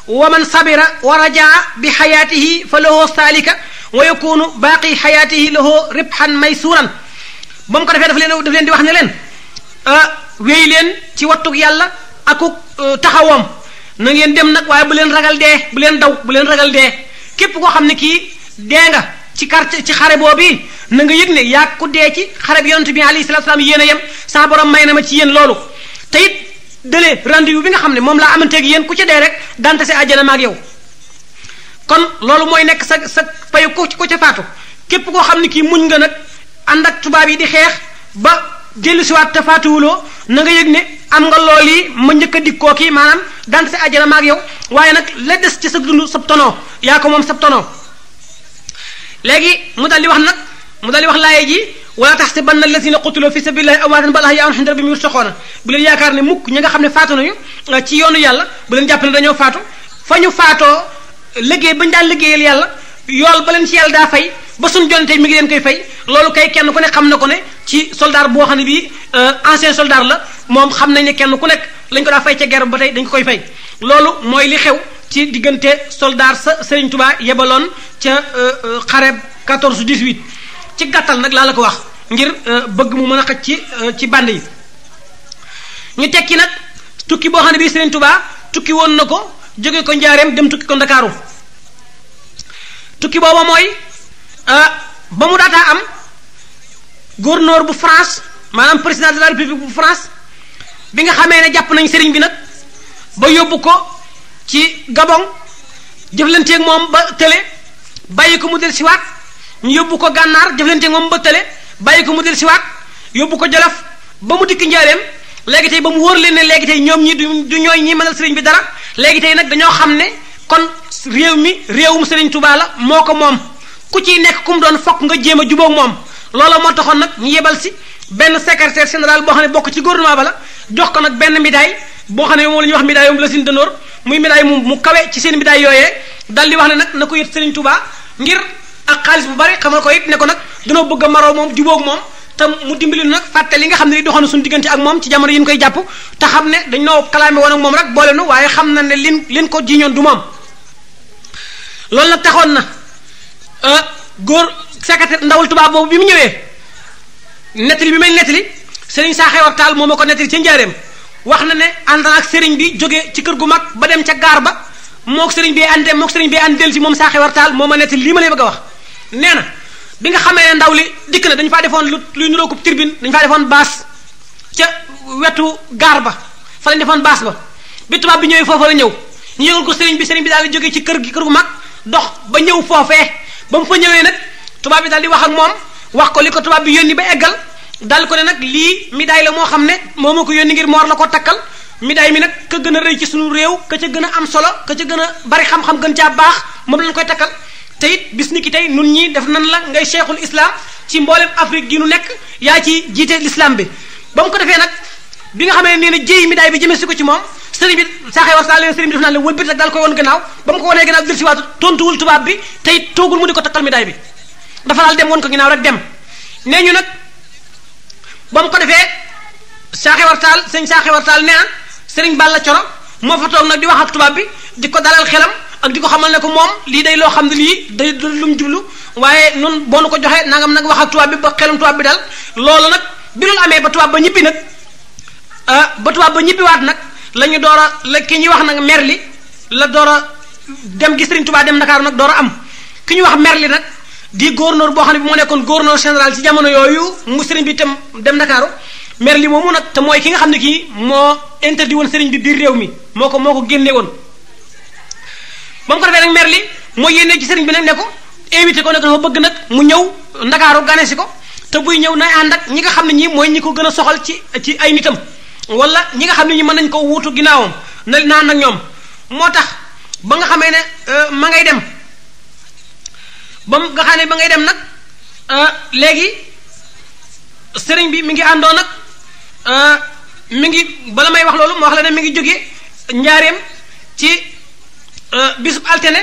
wa man sabira wa rajaa bi xayaatihi fa lahu saalika wa yakunu baaqi xayaatihi lahu ribxan maysuuran ba mu ko defee daf leen di wax ne leen wéy leen ci wattug yàlla akuk taxawoom na ngeen dem nag waaye bu leen ragal dee bu leen daw bu leen ragal dee képp koo xam ne kii dee nga ci xare boobu na nga yëg ne yaa ku dee ci xare bi yonent bi alayhi salaatu salaam yéen a yem saa borom may na ma ci yéen loolu te it dëlee rendez-vous bi nga xam ne moom laa amanteeg yéen ku ci dee rek dante si àjjana maag yow kon loolu mooy nekk sa payu ku ca faatu képp koo xam ne kii muñ nga nag ànd ak tubaab yi di xeex ba dellu siwaat te faatuwuloo na nga yëg ne am nga lool yi ma njëkk a dikkoo kii maanaam dante si àjjana maag yow waaye nag la des ci sa dund sab tono yaa ko moom sab tono léegi mu dal di wax laaye ji wala taxsabanna allazina qutilu fi sabilillahi amwaatan bal ahyaa'un 'inda rabbihim yurzaquun bu leen yaakaar ne mukk ñi nga xam ne faatu nañu ci yoonu yàlla bu leen jàpp ne dañoo faatu fa ñu faatoo liggéey bañ daan liggéeyal yàlla yool ba leen ci yàlla daa fay ba suñ jonte mi ngi leen koy fay loolu kay kenn ku ne xam na ko ne ci soldat boo xam ne bii ancien soldat la moom xam nañ ne kenn ku nekk lañ ko daa fay ca guerre ba tey dañ ko koy fay loolu mooy li xew ci diggante soldat sa Serigne Touba yebaloon ca xareb 14 18 ci gàttal nag laa la ko wax ngir bëgg mu mën a xëcc ci band yi. ñu tekki nag tukki boo xam ne bii Serigne Touba tukki woon na ko jóge ko Njaareem dem tukki ko Ndakaaru tukki booba mooy ba mu daataa am gouverneur bu France maanaam président de la République bu France bi nga xamee ne jàpp nañ Serigne bi nag ba yóbbu ko ci Gabon jëflanteeg moom ba tële bàyyi ko mu del siwaat ñu yóbbu ko Gànnaar jëflanteeg moom ba tële bàyyi ko mu del siwaat yóbbu ko Jolof ba mu dikk Njaareem léegi tey ba mu wóor leen ne léegi tey ñoom ñi du ñooy ñi mënal Serigne bi dara léegi tey nag dañoo xam ne kon réew mi réewum Serigne Touba la moo ko moom ku ciy nekk ku mu doon fokk nga jéem a jubóog moom loola moo taxoon nag ñu yebal si benn secrétaire général boo xam ne bokk ci gouvernement ba la jox ko nag benn médaille boo xam ne moom la ñuy wax médaille moom Légion d'honneur muy médaille mu kawe ci seen médaille yooyee dal di wax ne nag na ko yët Serigne Touba ngir ak xaalis bu bari xamal ko it ne ko nag dañoo bëgg a maroo moom jubóog moom te mu dimbali nag fàtte li nga xam ne li doxoon suñu diggante ak moom ci jamono yi ñu koy jàpp te xam ne dañ noo kalaame woon ak moom rek boole nu waaye xam na ne lin ko jiñoon du moom loolu nag taxoon na góor secrétaire ndawul tubaab boobu bi mu ñëwee nettali bi may nettali Serigne Saxewar Taal moo ma ko nettali ca Njaareem wax na ne ànd ak Serigne bi jógee ci kër gu mag ba dem ca gaar ba mook Serigne bi ànd del si moom Saxewar Taal moo ma nettali lii ma lay bëgg a wax nee na bi nga xamee ne ndaw li dikk na dañu faa defoon luy nuroo ko tribune dañu faa defoon baas ca wetu gaar ba fa lañ defoon baas ba bi tubaab bi ñëwee foofa la ñëw ñu yëgal ko Serigne bi daal di jógee ci kër gu mag dox ba ñëw foofee ba mu fa ñëwee nag tubaab bi daal di wax ak moom wax ko li ko tubaab bi yónni ba eggal daal ko ne nag lii médaille la moo xam ne moo ma ko yónni ngir moor la ko takkal médaille mi nag ka gën a rëy ci suñu réew ka ca gën a am solo ka ca gën a bari xam-xam gën caa baax moom lañ koy takkal te it bis ni ki tey nun ñi def nan la ngay cheikhul islam ci mboolem Afrique gi nu nekk yaa ci jiite l'islam bi ba mu ko defee nag bi nga xamee ne nee na jéy médaille bi jëmee si ko ci moom sëriñ bi Saxewar Taal leen sëriñ bi def naa leen wëlbit rek daal koy won gannaaw ba mu ko wanee gannaaw dil si waatu tontuwul tubaab bi te it toogul mu di ko takkal médaille bi dafa daal dem won ko ginnaaw rek dem nee ñu nag ba mu ko defee Saxewar Taal sëñ Saxewar Taal nee na sëriñ Balla Coro moo fa toog nag di wax ak tubaab bi di ko dalal xelam ak di ko xamal ne ko moom lii day loo xam ne lii day lu mu jublu waaye nun boo nu ko joxee nangam nag wax ak tubaab bi ba xelum tubaab bi daal loolu nag bi loolu amee ba tubaab ba ñibbi nag ba tubaab ba ñibbiwaat nag la ñu door a la ki ñuy wax nag Merli la door a dem gi Serigne Touba dem Ndakaaru nag door a am ki ñuy wax Merli nag di gouverneur boo xam ne bi moo nekkoon gouverneur général ci jamono yooyu mu Serigne bi itam dem Ndakaaru Merli moomu nag te mooy ki nga xam ne kii moo interdit woon Serigne bi biir réew mi moo ko génne woon ba mu ko defee nag Merli moo yénnee ci Serigne bi nag ne ko invité ko nag dafa bëgg nag mu ñëw Ndakaaru gane si ko te buy ñëw nay ànd ak ñi nga xam ne ñi mooy ñi ko gën a soxal ci ay nitam wala ñi nga xam ne ñi mën nañ ko wuutu ginnaawam na naan nag ñoom moo tax ba nga xamee ne ma ngay dem ba nga xam ne ba ngay dem nag léegi sëriñ bi mi ngi àndoon nag mi ngi bala may wax loolu ma wax la ne mi ngi jóge Njaareem ci bisub altine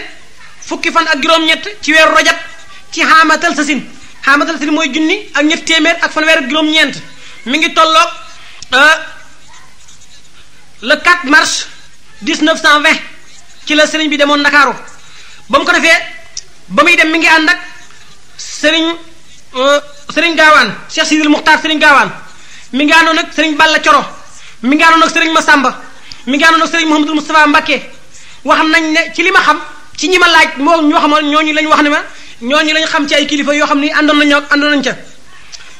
fukki fan ak juróom-ñett ci weeru rajab ci xaamatal sasin mooy junni ak ñett téeméer ak fanweer ak juróom-ñeent mi ngi tolloog le 4 mars 1920 ci la sëriñ bi demoon Ndakaaru ba mu ko defee ba muy dem mi ngi ànd ak sëriñ gaawaan Cheikh Sidil Muxtaar sëriñ gaawaan mi ngi àndoon ak sëriñ Balla Coro mi ngi àndoon ak sëriñ Masamba mi ngi àndoon ak sëriñ Mouhamadul Moustapha Mbacké wax nañ ne ci li ma xam ci ñi ma laaj moo ñoo xamoon ñooñu lañ wax ne ma ñooñu lañ xam ci ay kilifa yoo xam ni àndoon nañ ca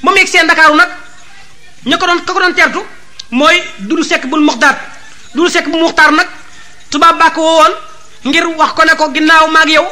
ba mu yegg seen Ndakaaru nag ka ko doon teertu mooy Dudu Sekk bul Muxtaar nag tubaab baa ko woowoon ngir wax ko ne ko ginnaaw maag yow